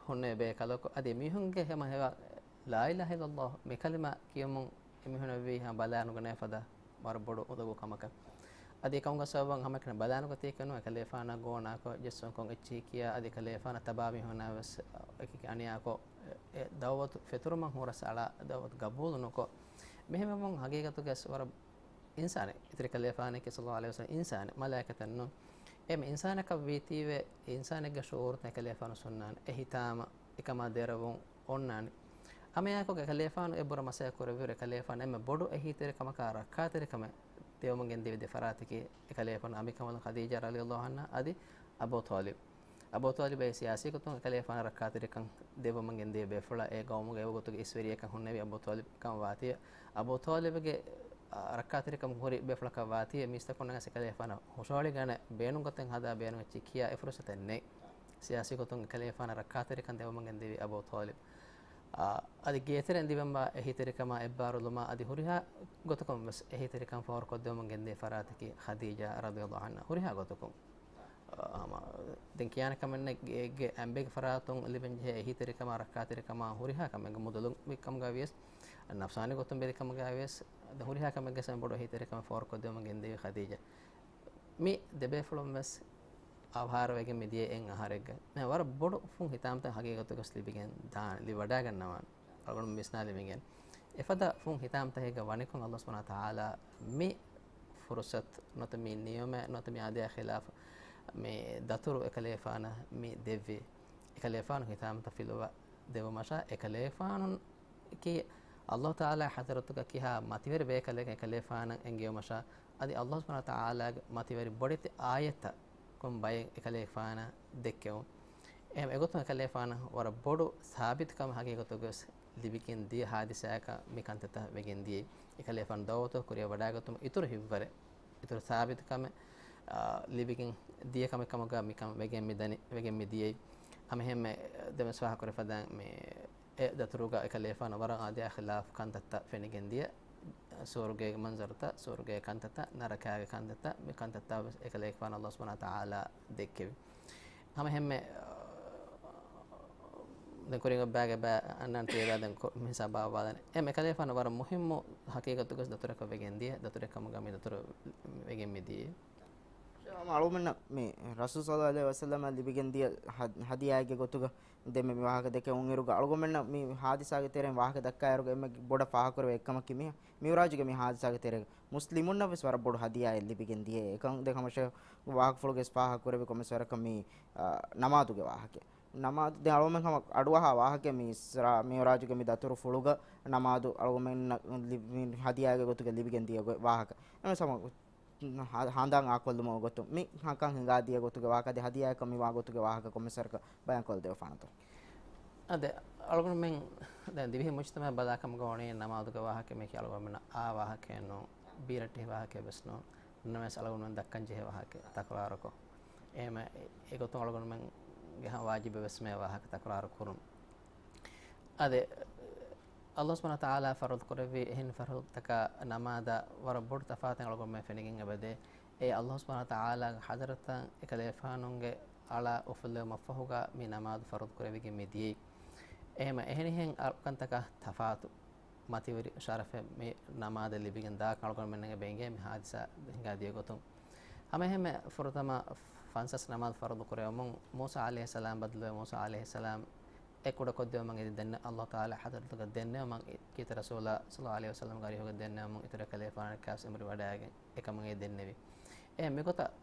ހުންނެވި ބޭކަލަކު، އަދި މީހުންގެ ހަމަ ހެޔޮ ލާ އިލާހަ އިއްލައްލާހު މި ކަލިމާ ކިޔުމުން އެމީހުންނަށް ވީ ހަމަ ބަލާނުގަނޭ ފަދަ ވަރަށް ބޮޑު އުނދަގޫ ކަމަކަށް. އަދި އެކަމުގެ ސަބަބުން ހަމައެކަނި ބަލާނުގަތީކަނު އެކަލޭފާނާ ގޯނާކޮށް، ޖެއްސުންކޮށް އެއްޗިހި ކިޔާ، އަދި އެކަލޭފާނާ ތަބާ މީހުންނާ ވެސް އެކި އަނިޔާކޮށް، އެ، އެ ދަޢުވަތު ފެތުރުމަށް ހުރަސް އަޅާ، ދަޢުވަތު ގަބޫލު ނުކޮށް، މިހެންވެމުން ހަގީގަތުގަސް ވަރަށް އިންސާނެއް، އިތުރި ކަލޭފާނެކޭ ޞައްލައްލާހު ޢަލައިހި ވަސައްލަމް އިންސާނެއް، މަލާއިކަތެއް ނޫން. އެ އިންސާނަކަށް ވީތީވެ، އިންސާނެއްގެ ޝުޢޫރުތައް އެކަލޭފާނު ސުންނާނެ. އެ ހިތާމަ، އެކަމާ ދެރަވުން އޮންނާނެ. ހަމައެއާއެކު އެކަލޭފާނު އެއްބުރަ މަސައްކަތް ކުރެއްވިއިރު އެކަލޭފާނު އެންމެ ބޮޑު އެހީތެރިކަމަކާ ރައްކާތެރިކަމެއް ދެވެމުން ގެންދެވި ދެ ފަރާތަކީ އެކަލޭފާނު އަނބިކަނބަލުން ޚަދީޖާ ރަޟިޔައްލާހު ޢަންހާ އަދި އަބޫ ޠާލިބް. އަބޫ ޠާލިބް އެ ސިޔާސީ ގޮތުން އެކަލޭފާނަށް ރައްކާތެރިކަން ދެއްވަމުން ގެންދިޔަ ބޭފުޅާ އެ ގައުމުގެ އެވަގުތުގެ އިސްވެރިޔަކަށް ހުންނެވި އަބޫ ޠާލިބް ކަމަށް ވާތީ، އަބޫ ޠާލިބްގެ، އަ، ރައްކާތެރިކަން ހުރި ބޭފުޅަކަށް ވާތީ، މީސްތަކުންނަށް އެކަލޭފާނަށް ހުށަހަޅިގަނެ ބޭނުން ގޮތެއް ހަދާ ބޭނުން އެއްޗެއް ކިޔާ އެ ފުރުސަތެއް ނެތް. ސިޔާސީ ގޮތުން އެކަލޭފާނަށް ރައްކާތެރިކަން ދެވަމުން ގެންދެވި އަބޫ ޠާލިބް. އަ، އަދި ގޭތެރެއިން ދިވެންވާ އެހީތެރިކަމާ އެއްބާރުލުމާ އަދި ހުރިހާ ގޮތަކުން ވެސް އެހީތެރިކަން ފޯރުކޮށްދެވަމުން ގެންދިޔަ ފަރާތަކީ ޚަދީޖާ ރަޟިޔައްލާހު ޢަންހާ ހުރިހާ ގޮތަކުން. ހަމަ ދެން ކިޔާނެ ކަމެއް ނެތް، ގޭގެ އަނބޭގެ ފަރާތުން ލިބެންޖެހޭ އެހީތެރިކަމާ ރައްކާތެރިކަމާ ހުރިހާ ކަމެއްގެ މުދަލު ނަފްސާނީ ގޮތުން ބެލި ކަމުގައި ވިޔަސް، އަދި ހުރިހާ ކަމެއްގެ ސަމް ބޮޑު އެހީތެރިކަމެއް ފޯރުކޮށްދެވުމަށް ގެންދެވި ޚަދީޖާ. މި ދެބޭފުޅުން ވެސް އަވަހާރަވެގެން މިދިޔަ އެއް އަހަރެއްގަ މި ވަރަށް ބޮޑު ފުން ހިތާމަތައް ހަގީގަތުގަސް ލިބިގެން ދާން ލިބިވަޑައިގަންނަވާން. އަޅުގަނޑު ވިސްނާލެވިގެން އެފަދަ ފުން ހިތާމަތަކެއްގަ ވަނިކޮށް އައްލާހު ސުބްޙާނަހު ވަތަޢާލާ މި ފުރުޞަތު ނުވަތަ މި ނިޢުމަތް ނުވަތަ މި އާދަޔާ ޚިލާފަށް މި ދަތުރު އެކަލޭފާނަށް މި ދެއްވީ. އެކަލޭފާނު ހިތާމަތައް ފިލުވާ ދެއްވުމަށާ، އެކަލޭފާނު ކީ އައްލާހު ތަޢާލާ ޙަޟްރަތުގަ ކިހާ މަތިވެރި ބޭކަލެއް އެކަލޭފާނަށް އެންގެވުމަށާ، އަދި އައްލާހު ސުބްޙާނަހު ވަތަޢާލާގެ މަތިވެރި ބޮޑެތި އާޔަތްތައް ކޮން ބައެއް އެކަލޭފާނަށް ދެއްކެވުން. އެހެން އެގޮތުން އެކަލޭފާނަށް ވަރަށް ބޮޑު ސާބިތުކަމެއް ހަގީގަތުގަވެސް ލިބިގެން ދިޔަ ހާދިސާއަކަށް މި ކަންތައްތައް ވެގެން ދިޔައީ. އެކަލޭފާނު ދަޢުވަތު ކުރިއަށް ވަޑާގަތުމަށް އިތުރު ހިތްވަރެއް، އިތުރު ސާބިތުކަމެއް، އާ، ލިބިގެން ދިޔަ ކަމެއް ކަމުގަ މިކަން ވެގެން މި ދަނީ، ވެގެން މި ދިޔައީ. ހަމައެހެންމެ ދެމެސް ފާހަގަކުރި ފަދައިން މި އެ ދަތުރުގަ އެކަލޭފާނު ވަރަށް އާދަޔާ ޚިލާފު ކަންތައްތައް ފެނިގެން ދިޔަ، ސުވަރުގޭގެ މަންޒަރުތައް، ސުވަރުގޭގެ ކަންތައްތައް، ނަރަކާގެ ކަންތައްތައް، މި ކަންތައްތައް ވެސް އެކަލޭފާނު އައްލާހު ސުބްޙާނަހު ވަތަޢާލާ ދެއްކެވި. ހަމައެހެންމެ، ދެން ކުރިން އޮތް ބައިގެ ބައި އަންނާނެ ތިޔަބައި ދެން ކު-، މި ހިސާބަށް ވާލާނެ. އެ މެކަލޭފާނު ވަރަށް މުހިއްމު ހަޤީގަތުގަސް ދަތުރަކަށް ވެގެން ދިޔަ، ދަތުރެއް ކަމުގަ މި ދަތުރު ވެގެން މި ދިޔަ. އަޅުގަނޑުމެންނަށް މި ރަސޫލު ޞައްލައްލާހު ޢަލައިހި ވަސައްލަމަށް ލިބިގެން ދިޔަ ހަ-، ހަދިޔާއެއްގެ ގޮތުގަ ދެންމެ މި ވާހަކަ ދެކެވުނުއިރުގަ އަޅުގަނޑުމެންނަށް މި ހާދިސާގެ ތެރެއިން ވާހަކަ ދައްކާއިރުގަ އެންމެ ބޮޑަށް ފާހަގަކުރެވޭ އެއްކަމަކީ މި މިޢުރާޖުގެ މި ހާދިސާގެ ތެރޭގަ މުސްލިމުންނަށް ވެސް ވަރަށް ބޮޑު ހަދިޔާއެއް ލިބިގެން ދިޔަ. އެކަން ދެން ހަމަ ޝޭޚް ވާހަކަފުޅުގައި ވެސް ފާހަގަކުރެއްވި ކޮންމެސް ވަރަކަށް މި، އާ، ނަމާދުގެ ވާހަކަ. ނަމާދު ދެން އަޅުގަނޑުމެން ހަމަ އަޑުއަހާ ވާހަކަ މި އިސްރާ މިޢުރާޖުގެ މި ދަތުރުފުޅުގަ ނަމާދު އަޅުގަނޑުމެންނަށް ލި-، މި ހަދިޔާގެ ގޮތުގަ ލިބިގެން ދިޔަ ގޮ-، ވާހަކަ. އެންމެ ހަމަ ހަ-، ހަނދާން އާކޮށްލުމުގެ ގޮތުން މި ކަން ހިނގާ ދިޔަ ގޮތުގެ ވާހަކަ، އަދި ހަދިޔާއަކަށް މި ވާ ގޮތުގެ ވާހަކަ ކޮންމެސް ވަރަކަށް ބަޔާންކޮށްދެވިފާނަތޯ؟ އަދި އަޅުގަނޑުމެން ދެން ދިވެހި މުޖްތަމަޢަށް ބަލާކަމުގަ ވަނީ ނަމާދުގެ ވާހަކަ މީކީ އަޅުގަނޑުމެންނަށް އާ ވާހަކައެއް ނޫން، ބީރައްޓެހި ވާހަކައެއް ވެސް ނޫން. ނަމަވެސް އަޅުގަނޑުމެން ދައްކަން ޖެހޭ ވާހަކަ ތަކުރާރުކޮށް، އެހެންމެ އެގޮތުން އަޅުގަނޑުމެންގެ ހަމަ ވާޖިބެއް ވެސް މޭ ވާހަކަ ތަކުރާރު ކުރުން. އަދި އައްލާހު ސުބްޙާނަހު ވަތަޢާލާ ފަރުޟު ކުރެއްވި އެހެން ފަރުޟުތަކާ ނަމާދާ ވަރަށް ބޮޑު ތަފާތެއް އަޅުގަނޑުމެން ފެނިގެން އެބަދޭ. އެ އައްލާހު ސުބްޙާނަހު ވަތަޢާލާގެ ޙަޟްރަތަށް އެކަލޭފާނުގެ އަޅާ އުފުއްލެވުމަށްފަހުގަ މި ނަމާދު ފަރުޟު ކުރެވިގެން މި ދިޔައީ. އެހެންމެ އެހެނިހެން އަޅުކަންތަކާ ތަފާތު މަތިވެރި ޝަރަފެއް މި ނަމާދަށް ލިބިގެން ދާކަން އަޅުގަނޑުމެންނަށް އެބަ އެނގޭ މި ހާދިސާ ހިނގާ ދިޔަ ގޮތުން. ހަމައެހެންމެ ފުރަތަމަ ފަންސާސް ނަމާދު ފަރުޟު ކުރެވުމުން މޫސާ ޢަލައިހިއްސަލާމް ބަދަލުވެ، މޫސާ ޢަލައިހިއްސަލާމް އެ ކުޑަކޮށްދެވުމަށް އެދި ދެންނެވި، އައްލާހު ތަޢާލާ ޙަޟްރަތުގަ ދެންނެވުމަށް ކީރިތި ރަސޫލާ ޞައްލައްލާހު ޢަލައިހި ވަސައްލަމްގެ އަރިހުގަ ދެންނެވުމުން އިތުރަށް ކަލޭފާނަށް ކާސް އެމުރި ވަޑައިގެން އެކަމަށް އެ ދެންނެވި. އެ މިގޮތަށް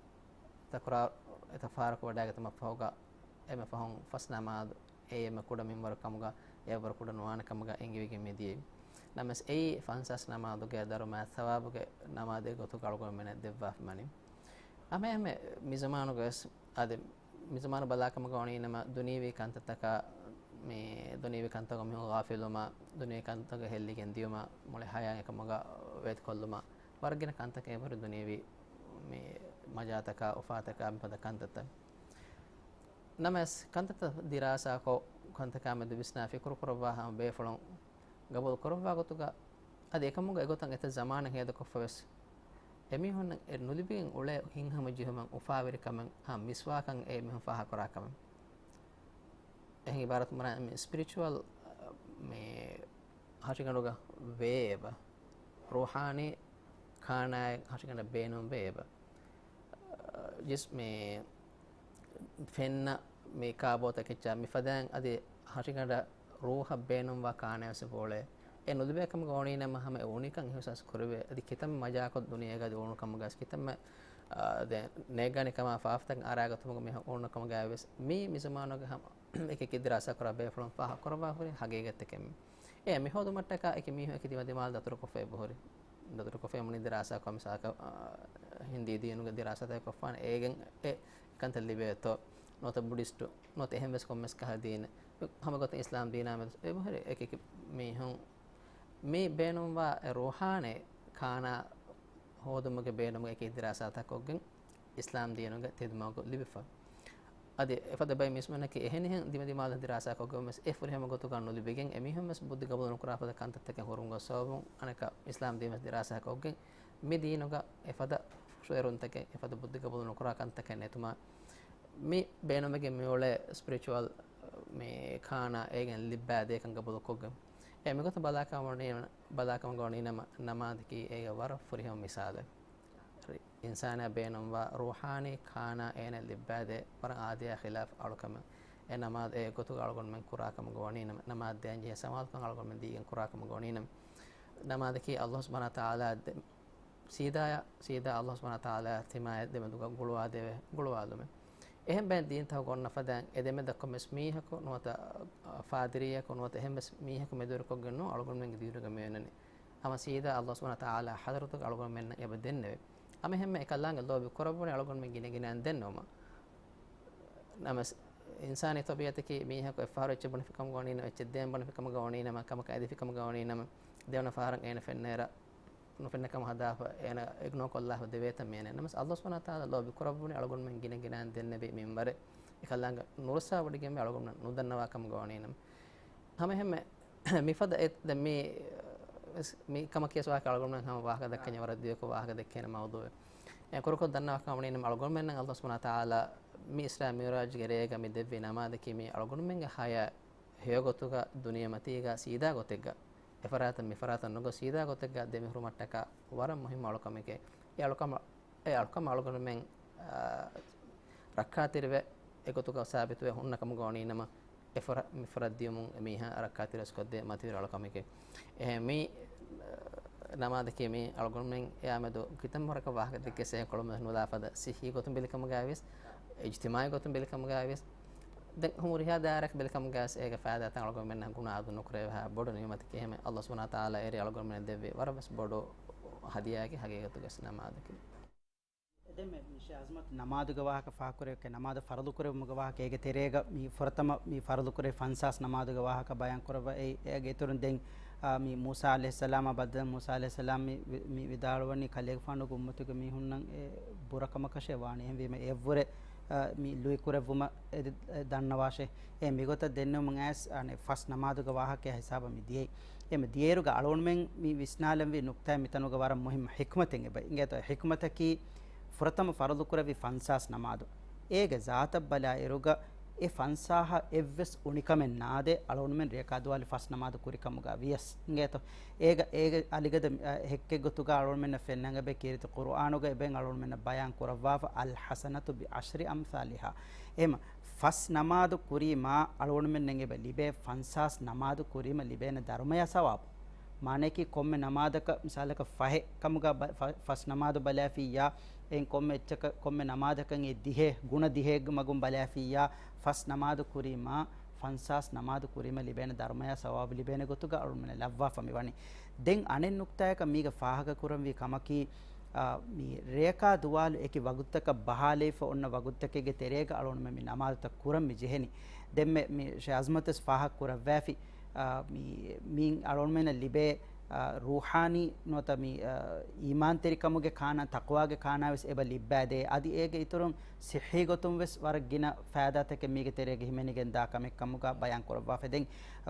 ތަކުރާރު، ތަފާރަކު ވަޑައިގަތުމަށް ފަހުގަ އެންމެ ފަހުން ފަސް ނަމާދު އެއީ އެންމެ ކުޑަ މިންވަރު ކަމުގަ އެއަށްވުރެ ކުޑަ ނުވާނެ ކަމުގަ އެންގިވިގެން މި ދިޔައީ. ނަމަވެސް އެއީ ފަންސާސް ނަމާދުގެ ދަރުމަ ސަވާބުގެ ނަމާދެއް ގޮތުގަ އަޅުގަނޑުމެންނަށް ދެއްވާފަ ވަނީ. ހަމައެހެންމެ މި ޒަމާނުގަވެސް އަދި މި ޒަމާނު ބަލާކަމުގަ ވަނީ ނަމަ ދުނިޔެވީ ކަންތައްތަކާ، މި ދުނިޔެވީ ކަންތަކުގަ މީހުން ޣާފިލުވުމާ، ދުނިޔެވީ ކަންތަކުގަ ހެއްލިގެން ދިޔުމާ، މުޅި ހަޔާތް އެކަމުގަ ވޭތުކޮށްލުމާ، ވަރަށް ގިނަ ކަންތަކެއް އެބަހުރި ދުނިޔެވީ މި މަޖާތަކާ، އުފާތަކާ، މިފަދަ ކަންތައްތައް. ނަމަވެސް، ކަންތައްތައް ދިރާސާކޮށް، ކަންތަކާ މެދު ވިސްނާ ފިކުރު ކުރައްވާ ހަމަ ބޭފުޅުން ގަބޫލު ކުރައްވާ ގޮތުގަ، އަދި އެކަމުގަ އެގޮތަށް އެތައް ޒަމާނެއް ހޭދަކޮށްފަވެސް، އެމީހުންނަށް އެ ނުލިބިގެން އުޅޭ ހިތްހަމަޖެހުމަށް، އުފާވެރިކަމަށް ހަމަ މިސްވާކަން އެ މީހުން ފާހަގަކުރާ ކަމެއް. އެހެން އިބާރަތުން ބުނާ މި ސްޕިރިޗުއަލް، މި ހަށިގަނޑުގަ ވޭ އެބަ، ރޫޙާނީ ކާނާއެއް ހަށިގަނޑަށް ބޭނުންވޭ އެބަ. ޖިސް-، މި ފެންނަ މި ކާބޯތަކެއްޗާ މިފަދައިން އަދި ހަށިގަނޑަށް ރޫޙަށް ބޭނުންވާ ކާނާވެސް އެބައުޅޭ. އެ ނުލިބޭ ކަމުގަ އޮނީނަމަ ހަމަ އެ އުނިކަން އިޙްސާސް ކުރެވޭ. އަދި ކިތަންމެ މަޖާކޮށް ދުނިޔޭގަ އަދި އުޅުނު ކަމުގަ ކިތަންމެ، އާ، ދެން ނޭގާނެ ކަމާ ފާފަތައް އަރާގަތުމުގަ މި އުޅުނު ކަމުގަ ވެސް މި، މި ޒަމާނުގަ ހަމަ އެކި އެކި ދިރާސާ ކުރާ ބޭފުޅުން ފާހަގަ ކުރައްވާ ހުރި ހަގީގަތްތަކެއް މި. އެ މި ހޯދުމަށްޓަކާ އެކި މީހުން އެކި ދިމަދިމާލަށް ދަތުރުކޮށްފަ އެބަހުރި. ދަތުރުކޮށްފަ މުޅި ދިރާސާ ކޮށް މިސާލަކަށް، އާ، ހިންދީ ދީނުގެ ދިރާސާތައް ކޮށްފާނެ. އޭގެން އެ ކަންތައް ލިބޭތޯ. ނުވަތަ ބުޑިސްޓު، ނުވަތަ އެހެން ވެސް ކޮންމެސް ކަހަލަ ދީނެއް. ހަމަ ގޮތަށް އިސްލާމް ދީނާ މެދު އެބަހުރި އެކި އެކި މީހުން މި ބޭނުންވާ އެ ރޫޙާނީ ކާނާ ހޯދުމުގެ ބޭނުމުގެ އެކި ދިރާސާތައް ކޮށްގެން އިސްލާމް ދީނުގެ ތެދުމަގު ލިބިފަ. އަދި އެފަދަ ބައެއް މީސްމެންނަކީ އެހެނިހެން ދިމަދިމާލަށް ދިރާސާކޮށްގެން ވެސް އެ ފުރިހަމަ ގޮތުގަ ނުލިބިގެން އެމީހުން ވެސް ބުއްދި ގަބޫލު ނުކުރާ ފަދަ ކަންތައްތަކެއް ހުރުމުގެ ސަބަބުން އަނެކާ އިސްލާމް ދީން ވެސް ދިރާސާކޮށްގެން މި ދީނުގަ އެފަދަ ފުށުއެރުންތަކެއް، އެފަދަ ބުއްދި ގަބޫލު ނުކުރާ ކަންތަކެއް ނެތުމާ މި ބޭނުމެގެން މިއުޅޭ ސްޕިރިޗުއަލް މި ކާނާ އޭގެން ލިއްބާ ދޭކަން ގަބޫލުކޮށްގެން. އެ މިގޮތަށް ބަލާކަމަށް ވަނީ، ބަލާކަމަށް ވަނީ ނަމަ، ނަމާދަކީ އޭގެ ވަރަށް ފުރިހަމަ މިސާލެއް. އިންސާނާ ބޭނުންވާ ރޫޙާނީ ކާނާ އޭނަ ލިއްބާދޭ ވަރަށް އާދަޔާ ޚިލާފް އަޅުކަމެއް. އެ ނަމާދު އެ ގޮތުގަ އަޅުގަނޑުމެން ކުރާ ކަމުގަ ވަނީ ނަމަ، ނަމާދު ދޭންޖެހޭ ސަމާލުކަން އަޅުގަނޑުމެން ދީގެން ކުރާ ކަމުގަ ވަނީ ނަމަ، ނަމާދަކީ އައްލާހު ސުބްޙާނަހު ވަތަޢާލާ ދެ-، ސީދާއަށް، ސީދާ އަﷲ ސުބްޙާނަހޫ ވަތަޢާލާ ތިމާޔާ ދެމެދުގަ ގުޅުވާދެވޭ، ގުޅުވާލުމެއް. އެހެން ބައެއް ދީންތަކުގަ އޮންނަ ފަދައިން އެ ދެމެދަށް ކޮންމެސް މީހަކު ނުވަތަ، އަ، ފާދިރީއަކު ނުވަތަ އެހެންމެސް މީހަކު މެދުވެރިކޮށްގެން ނޫން އަޅުގަނޑުމެންގެ ދީނުގަ މިއޮންނަނީ. ހަމަ ސީދާ އަﷲ ސުބްޙާނަހޫ ވަތަޢާލާ ޙަޟްރަތުގަ އަޅުގަނޑުމެންނަށް އެބަ ދެންނެވޭ. ހަމަ އެހެންމެ އެކަލާނގެ ލޯބި ކުރައްވަނީ އަޅުގަނޑުމެން ގިނަ ގިނައިން ދެންނެވުމަށް. ނަމަވެސް، އިންސާނީ ޠަބީޢަތަކީ މީހަކު އެއްފަހަރު އެއްޗެއް ބުނެފިކަމުގަ ވަނީނަމަ، އެއްޗެއް ދޭން ބުނެފިކަމުގަ ވަނީނަމަ، ކަމަކަށް އެދިފިކަމުގަ ވަނީނަމަ، ދެވަނަ ފަހަރަށް އޭނަ ފެންނައިރަށް ނުފެންނަ ކަމަށް ހަދާފަ، އޭނަ އިގްނޯ ކޮށްލާފަ ދެވޭތަ މިއެނެ. ނަމަވެސް، އަﷲ ސުބްޙާނަހޫ ވަތަޢާލާ ލޯބި ކުރައްވަނީ އަޅުގަނޑުމެން ގިނަ ގިނައިން ދެންނެވި މިންވަރެއް، އެކަލާނގެ ނުރައްސާވޮޑިގެންވެ އަޅުގަނޑުމެން ނުދަންނަވާ ކަމުގަ ވަނީނަމަ. ހަމަ އެހެންމެ މިފަދަ އެ، ދެން މި، މި ކަމަކީ ވެސް ވާހަކަ އަޅުގަނޑުމެން ހަމަ ވާހަކަ ދައްކަންޏާ ވަރަށް ދިޔަކޮށް ވާހަކަ ދެއްކޭނެ މައުޟޫޢެއް. އެ ކުރުކޮށް ދަންނަވާ ކަމަށް ވަނީނަމަ އަޅުގަނޑުމެންނަށް އަﷲ ސުބްޙާނަހޫ ވަތަޢާލާ މި އިސްރާ މިޢުރާޖުގެ ރޭގަ މި ދެއްވި ނަމާދަކީ މީ އަޅުގަނޑުމެންގެ ހަޔާތް ހެޔޮގޮތުގަ ދުނިޔެމަތީގަ ސީދާ ގޮތެއްގަ، އެފަރާތަށް މިފަރާތަށް ނުގޮސް ސީދާ ގޮތެއްގަ ދެމިހުރުމަށްޓަކާ ވަރަށް މުހިއްމު އަޅުކަމެކޭ. އެ އަޅުކަމަށް، އެ އަޅުކަމަށް އަޅުގަނޑުމެން، އާ، ރައްކާތެރިވެ އެގޮތުގަ ސާބިތުވެ ހުންނަ ކަމުގަ ވަނީނަމަ، އެފަރާ، މިފަރާތް ދިޔުމުން އެމީހާ ރައްކާތެރިވެސް ކޮށްދޭ މަތިވެރި އަޅުކަމެކޭ. އެހެން މި، އާ، ނަމާދަކީ މީ އަޅުގަނޑުމެން އެއާމެދު ކިތަންމެ ވަރަކަށް ވާހަކަ ދެއްކިޔަސް އެހެން ކޮޅުމެއް ނުލާ ފަދަ ސިއްހީ ގޮތުން ބެލިކަމުގައިވިޔަސް، އިޖްތިމާޢީ ގޮތުން ބެލިކަމުގައިވިޔަސް، ދެން ހުރިހާ ދާއިރާއަކަށް ބެލިކަމުގައިވިޔަސް އޭގެ ފައިދާތައް އަޅުގަނޑުމެންނަށް ގުނަ އަދު ނުކުރެވޭ ބޮޑު ނިޢުމަތަކީ. އެހެންމެ އަﷲ ސުބްޙާނަހޫ ވަތަޢާލާ އޭރު އަޅުގަނޑުމެންނަށް ދެއްވި ވަރަށް ވެސް ބޮޑު ހަދިޔާއަކީ ހަގީގަތުގައިވެސް ނަމާދަކީ. އެދެންމެ މި ޝޭޚް އަޒްމަތް ނަމާދުގެ ވާހަކަ ފާހަގަކުރެވި، ނަމާދު ފަރުޟުކުރެވުމުގެ ވާހަކަ، އޭގެ ތެރޭގަ މި ފުރަތަމަ މި ފަރުޟުކުރެވި ފަންސާސް ނަމާދުގެ ވާހަކަ ބަޔާންކުރައްވަ، އެ، އޭގެ އިތުރުން ދެން، އާ، މި މޫސާ ޢަލައިހިއްސަލާމާ ބައްދަލު މޫސާ ޢަލައިހިއްސަލާމް މި، މި، މި ވިދާޅުވަނީ ކަލޭގެފާނުގެ އުއްމަތުގެ މީހުންނަށް އެ ބުރަކަމަކަށޭ ވާނީ. އެހެންވީމަ އެއަށްވުރެ، އާ، މި ލުއިކުރެއްވުމަށް އެ ދ-، އެ ދަންނަވާށޭ. އެ މިގޮތަށް ދެންނެވުމުން އައިސް، އަނެއް ފަސް ނަމާދުގެ ވާހަކައާ ހިސާބަށް މި ދިޔައީ. އެ މި ދިޔައިރުގަ އަޅުގަނޑުމެން މި ވިސްނާލަންވީ ނުކްތާއެއް މިތަނުގަ ވަރަށް މުހިއްމު ޙިކްމަތެއް އެބަ އިނގޭތޯ. ޙިކްމަތަކީ ފުރަތަމަ ފަރުޟުކުރެއްވި ފަންސާސް ނަމާދު. އޭގެ ޒާތަށް ބަލާއިރުގަ އެ ފަންސާހަށް އެއްވެސް އުނިކަމެއް ނާދޭ އަޅުގަނޑުމެން ރޭކާދުވާލި ފަސް ނަމާދު ކުރިކަމުގަ ވިޔަސް އިނގޭތޯ. އޭގަ، އޭގެ އަލިގަދަ، އަ، ހެއްކެއްގޮތުގަ އަޅުގަނޑުމެންނަށް ފެންނަން އެބަ ކީރިތި ޤުރުއާނުގަ އެބައިން އަޅުގަނޑުމެންނަށް ބަޔާން ކުރައްވާފަ، الحسنة بعشر أمثالها. އެހެމަ ފަސް ނަމާދު ކުރީމާ އަޅުގަނޑުމެންނަށް އެބަ ލިބޭ ފަންސާސް ނަމާދު ކުރީމަ ލިބޭނެ ދަރުމަޔާ ސަވާބު. މާނަޔަކީ ކޮންމެ ނަމާދަކަށް މިސާލަކަށް ފަހެއް ކަމުގަ ބަ-، ފަ-، ފަސް ނަމާދު ބަލާފިއްޔާ، އެއިން ކޮންމެ އެއްޗަކަށް، ކޮންމެ ނަމާދަކަށް އެ ދިހަ ގުނަ ދިހައެއްގެ މަގުން ބަލާފިއްޔާ، ފަސް ނަމާދު ކުރީމާ، ފަންސާސް ނަމާދު ކުރީމަ ލިބޭނެ ދަރުމަޔާ ސަވާބު ލިބޭނެ ގޮތުގަ އަޅުގަނޑުމެންނަށް ލައްވާފަ މިވަނީ. ދެން އަނެއް ނުކްތާޔަކަށް މީގަ ފާހަގަކުރަންވީ ކަމަކީ، އާ، މި ރޭކާ ދުވާލު އެކި ވަގުތުތަކަށް ބަހާލައިފަ އޮންނަ ވަގުތުތަކެއްގެ ތެރޭގަ އަޅުގަނޑުމެން މި ނަމާދުތައް ކުރަން މި ޖެހެނީ. ދެންމެ މި ޝޭޚް އަޒްމަތުވެސް ފާހަގަ ކުރައްވާފި، އާ، މި، މިއިން އަޅުގަނޑުމެންނަށް ލިބޭ، އާ، ރޫޙާނީ ނުވަތަ މި، އާ، އީމާންތެރިކަމުގެ ކާނާ، ތަޤްވާގެ ކާނާވެސް އެބަ ލިއްބާދޭ. އަދި އޭގެ އިތުރުން ޞިއްޙީ ގޮތުން ވެސް ވަރަށް ގިނަ ފައިދާތަކެއް މީގެ ތެރޭގަ ހިމެނިގެން ދާ ކަމެއް ކަމުގަ ބަޔާން ކުރައްވާފަ. ދެން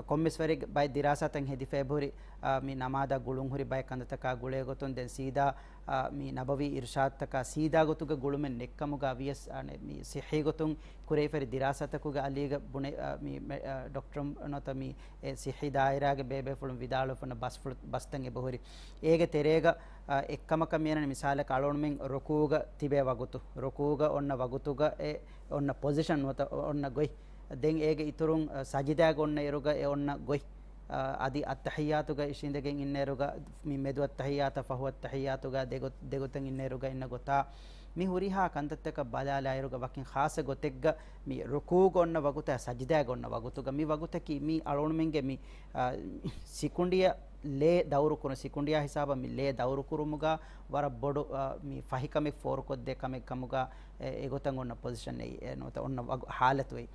ކޮންމެސް ވަރެއްގެ ބައެއް ދިރާސާތައް ހެދިފަ އެބަހުރި، އާ، މި ނަމާދާ ގުޅުން ހުރި ބައެއް ކަންތައްތަކާ ގުޅޭ ގޮތުން ދެން ސީދާ، އާ، މި ނަބަވީ އިރުޝާދުތަކާ ސީދާ ގޮތުގަ ގުޅުމެއް ނެތްކަމުގަ ވިޔަސް، އާ، މި ޞިއްޙީ ގޮތުން ކުރެވިފައި ދިރާސާތަކުގެ އަލީގަ ބުނެ، އާ، މި، މެ-، އާ، ޑޮކްޓަރުން ނުވަތަ މި އެ ސިއްހީ ދާއިރާގެ ބޭބޭފުޅުން ވިދާޅުވެފަ އޮންނަ ބަސްފުޅު، ބަސްތައް އެބަހުރި. އޭގެ ތެރޭގަ، އާ، އެއްކަމަކަށް މިއަންނަނީ މިސާލަކަށް އަޅުގަނޑުމެން ރުކޫގަ ތިބޭ ވަގުތު، ރުކޫގަ އޮންނަ ވަގުތުގަ އެ އޮންނަ ޕޮޒިޝަން ނުވަތަ އޮންނަ ގޮތް. ދެން އޭގެ އިތުރުން، އަ، ސަޖިދާގަ އޮންނަ އިރުގަ އެ އޮންނަ ގޮތް. އަ، އަދި އައްތަޙިއްޔާތުގަ އިށީނދެގެން އިންނަ އިރުގަ މި މެދު އައްތަޙިއްޔާތަށް ފަހު އައްތަޙިއްޔާތުގަ ދެގޮ-، ދެގޮތަށް އިންނަ އިރުގަ އިންނަ ގޮތާ މި ހުރިހާ ކަންތައްތަކަށް ބަލާލާއިރުގަ ވަކިން ޚާއްޞަ ގޮތެއްގަ މި ރުކޫގަ އޮންނަ ވަގުތާ ސަޖިދާގަ އޮންނަ ވަގުތުގަ މި ވަގުތަކީ މި އަޅުގަނޑުމެންގެ މި، އާ، ސިކުނޑިއަށް ލޭ ދައުރުކުރުން، ސިކުނޑިއާ ހިސާބަށް މި ލޭ ދައުރުކުރުމުގަ ވަރަށް ބޮޑު، އާ، މި ފަހިކަމެއް ފޯރުކޮށްދޭ ކަމެއް ކަމުގަ އެ، އެގޮތަށް އޮންނަ ޕޮޒިޝަން އެއީ، އެ، ނުވަތަ އޮންނަ ވަގު-، ހާލަތު އެއީ.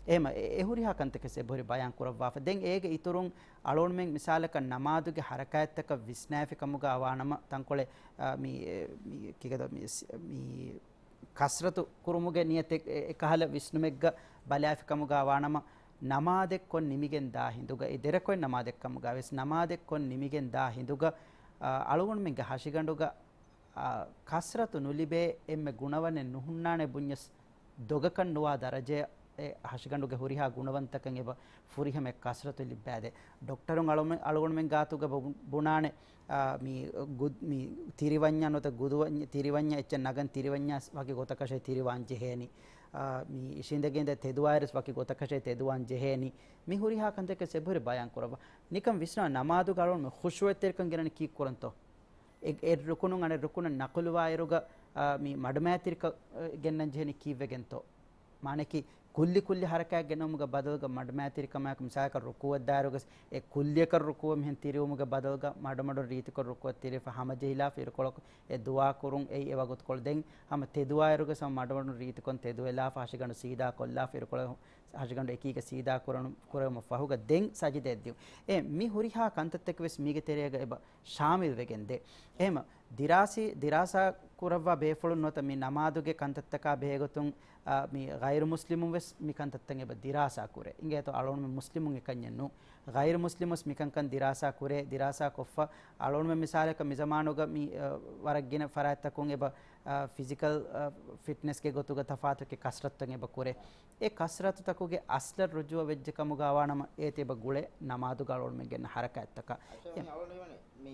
އެހެމަ އެ، އެ ހުރިހާ ކަންތަކެއް އެބަހުރި ބަޔާން ކުރައްވާފަ. ދެން އޭގެ އިތުރުން އަޅުގަނޑުމެން މިސާލަކަށް ނަމާދުގެ ހަރަކާތްތަކަށް ވިސްނާފި ކަމުގަ ވާނަމަ ތަންކޮޅެއް، އާ، މި، އެ، މި ކިކަދަ މި ސި-، މި ކަސްރަތު ކުރުމުގެ ނިޔަތެއް އެ، އެކަހަލަ ވިސްނުމެއްގަ ބަލާފި ކަމުގަ ވާނަމަ، ނަމާދެއް ކޮށް ނިމިގެން ދާ ހިނދުގަ، އެ ދެރަކޮށް ނަމާދެއް ކަމުގަ ވެސް ނަމާދެއް ކޮށް ނިމިގެން ދާ ހިނދުގަ، އާ، އަޅުގަނޑުމެންގެ ހަށިގަނޑުގަ، އާ، ކަސްރަތު ނުލިބޭ އެންމެ ގުނަވަނެއް ނުހުންނާނެ ބުންޏަސް ދޮގަކަށް ނުވާ ދަރަޖައަށް އެ ހަށިގަނޑުގެ ހުރިހާ ގުނަވަންތަކަށް އެބަ ފުރިހަމަ ކަސްރަތު ލިއްބާދޭ. ޑޮކްޓަރުން އަޅުމެ-، އަޅުގަނޑުމެން ގާތުގަ ބު-، ބުނާނެ، އާ، މި ގު-، މި ތިރިވަންޏާ ނުވަތަ ގުދުވަންޏާ، ތިރިވަންޏާ އެއްޗެއް ނަގަން ތިރިވަންޏާ ވަކި ގޮތަކަށޭ ތިރިވާން ޖެހޭނީ. އާ، މި އިށީނދެގެންދޭ ތެދުވާއިރުސް ވަކި ގޮތަކަށޭ ތެދުވާން ޖެހޭނީ. މި ހުރިހާ ކަންތަކެއް އެބަހުރި ބަޔާން ކުރައްވާ. ނިކަން ވިސްނާ ނަމާދުގަ އަޅުގަނޑުމެން ޚުޝޫޢަތްތެރިކަން ގެނަނީ ކީއްކުރަންތޯ؟ އެ، އެއް ރުކުނުން އަނެއް ރުކުނަށް ނަޤުލުވާއިރުގަ، އާ، މި މަޑުމައިތިރިކަ، އާ، ގެންނަން ޖެހެނީ ކީއްވެގެންތޯ؟ މާނައަކީ، ކުއްލި ކުއްލި ހަރަކާތް ގެނައުމުގެ ބަދަލުގަ މަޑުމައިތިރިކަމާއެކު، މިސާލަކަށް ރުކޫއަށް ދާއިރުގަސް، އެ ކުއްލިއަކަށް ރުކޫއަށް މިހެން ތިރިވުމުގެ ބަދަލުގަ މަޑުމަޑުން ރީތިކޮށް ރުކޫއަށް ތިރިފަ ހަމަޖެހިލާފަ އިރުކޮޅަކު އެ ދުޢާ ކުރުން އެއީ އެ ވަގުތުކޮޅު. ދެން ހަމަ ތެދުވާއިރުގަސް ހަމަ މަޑުމަޑުން ރީތިކޮށް ތެދުވެލާފަ ހަށިގަނޑު ސީދާ ކޮށްލާފަ އިރުކޮޅަށް ހަށިގަނޑު އެކީގަ ސީދާ ކުރަނު-، ކުރެވުމަށް ފަހުގަ ދެން ސަޖިދައަށް ދިއުން. އެ މި ހުރިހާ ކަންތައްތަކެއް ވެސް މީގެ ތެރޭގަ އެބަ ޝާމިލް ވެގެން ދޭ. އެހެމަ ދިރާސީ، ދިރާސާ ކުރައްވާ ބޭފުޅުން ނުވަތަ މި ނަމާދުގެ ކަންތައްތަކާ ބެހޭގޮތުން، އާ، މި ޣައިރު މުސްލިމުން ވެސް މި ކަންތައްތައް އެބަ ދިރާސާ ކުރޭ. އިނގޭތޯ އަޅުގަނޑުމެން މުސްލިމުން އެކަންޏެއް ނޫން. ޣައިރު މުސްލިމުން ވެސް މިކަންކަން ދިރާސާ ކުރޭ، ދިރާސާ ކޮށްފަ އަޅުގަނޑުމެން މިސާލަކަށް މި ޒަމާނުގަ މި، އާ، ވަރަށް ގިނަ ފަރާތްތަކުން އެބަ، އާ، ފިޒިކަލް، އާ، ފިޓްނެސްގެ ގޮތުގަ ތަފާތުކެ ކަސްރަތުތައް އެބަ ކުރޭ. އެ ކަސްރަތުތަކުގެ އަސްލަށް ރުޖޫޢަ ވެއްޖެ ކަމުގަ ވާނަމަ އޭތި އެބަ ގުޅޭ ނަމާދުގަ އަޅުގަނޑުމެން ގެންނަ ހަރަކާތްތަކަށް. އަށަ އެ މި އަޅުގަނޑު މި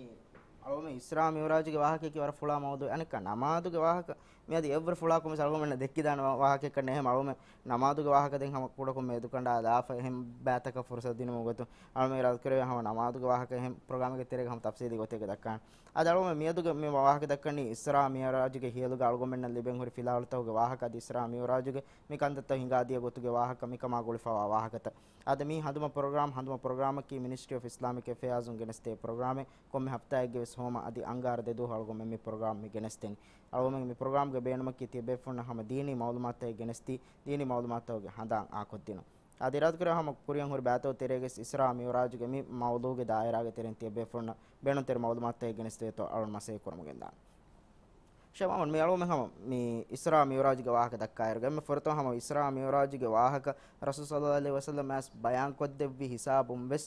އަޅުގަނޑު އިސްރާ މިޢުރާޖުގެ ވާހަކައަކީ ވަރަށް ފުޅާ މައުޟޫޢެއް. އަނެއްކާ ނަމާދުގެ ވާހަކަ މިއަދު އެއްވަރު ފުޅާކޮށް މިސް އަޅުގަނޑުމެންނަށް ދެއްކިދާނެ ވާ-، ވާހަކައެއްކަން ނޭ. އެހެން އަޅުގަނޑުމެން ނަމާދުގެ ވާހަކަ ދެން ހަމަ ކުޑަކޮށް މެދުކަނޑާލާފަ އެހެން ބައިތަކަށް ފުރުސަތު ދިނުމުގެ ގޮތުން އަޅުގަނޑުމެން އިރާދަކުރެވޭ ހަމަ ނަމާދުގެ ވާހަކަ އެހެން ޕްރޮގްރާމެއްގެ ތެރޭގަ ހަމަ ތަފްސީލީ ގޮތެއްގަ ދައްކާނެ. އަދި އަޅުގަނޑުމެން މިއަދުގެ މި ވާހަކަ ދައްކަނީ އިސްރާ މިޢުރާޖުގެ ހިޔަލުގަ އަޅުގަނޑުމެންނަށް ލިބެން ހުރި ފިލާވަޅުތަކުގެ ވާހަކަ. އަދި އިސްރާ މިޢުރާޖުގެ މި ކަންތައްތައް ހިނގާދިޔަ ގޮތުގެ ވާހަކަ މިކަމާ ގުޅިފަވާ ވާހަކަތައް. އާދެ، މި ހަނދުމަ ޕްރޮގްރާމް، ހަނދުމަ ޕްރޮގްރާމަކީ މިނިސްޓްރީ އޮފް އިސްލާމިކް އެފެއާޒުން ގެނެސްދޭ ޕްރޮގްރާމެއް. ކޮންމެ ހަފްތާއެއްގެ ވެސް ހޯމަ އަދި އަންގާރަ ދެ ދުވަހު އަޅުގަނޑުމެން މި ޕްރޮގްރާމް މި ގެނެސްދެނީ. އަޅުގަނޑުމެން މި ޕްރޮގްރާމްގެ ބޭނުމަކީ ތިޔަބޭފުޅުންނަށް ހަމަ ދީނީ މައުލޫމާތުތަކެއް ގެނެސްދީ، ދީނީ މައުލޫމާތުތަކުގެ ހަނދާން އާކޮށްދިނުން. އާދެ، އިރާދަކުރެ ހަމަ ކުރިއަށް ހުރި ބައިތަކު ތެރޭގަސް އިސްރާ މިޢުރާޖުގެ މި މައުޟޫގެ ދާއިރާގެ ތެރެއިން ތިޔަބޭފުޅުންނަށް ބޭނުންތެރި މައުލޫމާތުތަކެއް ގެނެސްދޭތޯ އަޅުން މަސައްކަތް ކުރަމުން ގެންދާނެ. ޝޭޚް މުޙައްމަދު، މި އަޅުގަނޑުމެން ހަމަ މި އިސްރާ މިޢުރާޖުގެ ވާހަކަ ދައްކާއިރުގަ، އެންމެ ފުރަތަމަ ހަމަ އިސްރާ މިޢުރާޖުގެ ވާހަކަ ރަސޫލު ޞައްލައްލާހު ޢަލައިހި ވަސައްލަމް އައިސް ބަޔާން ކޮށްދެއްވި ހިސާބުން ވެސް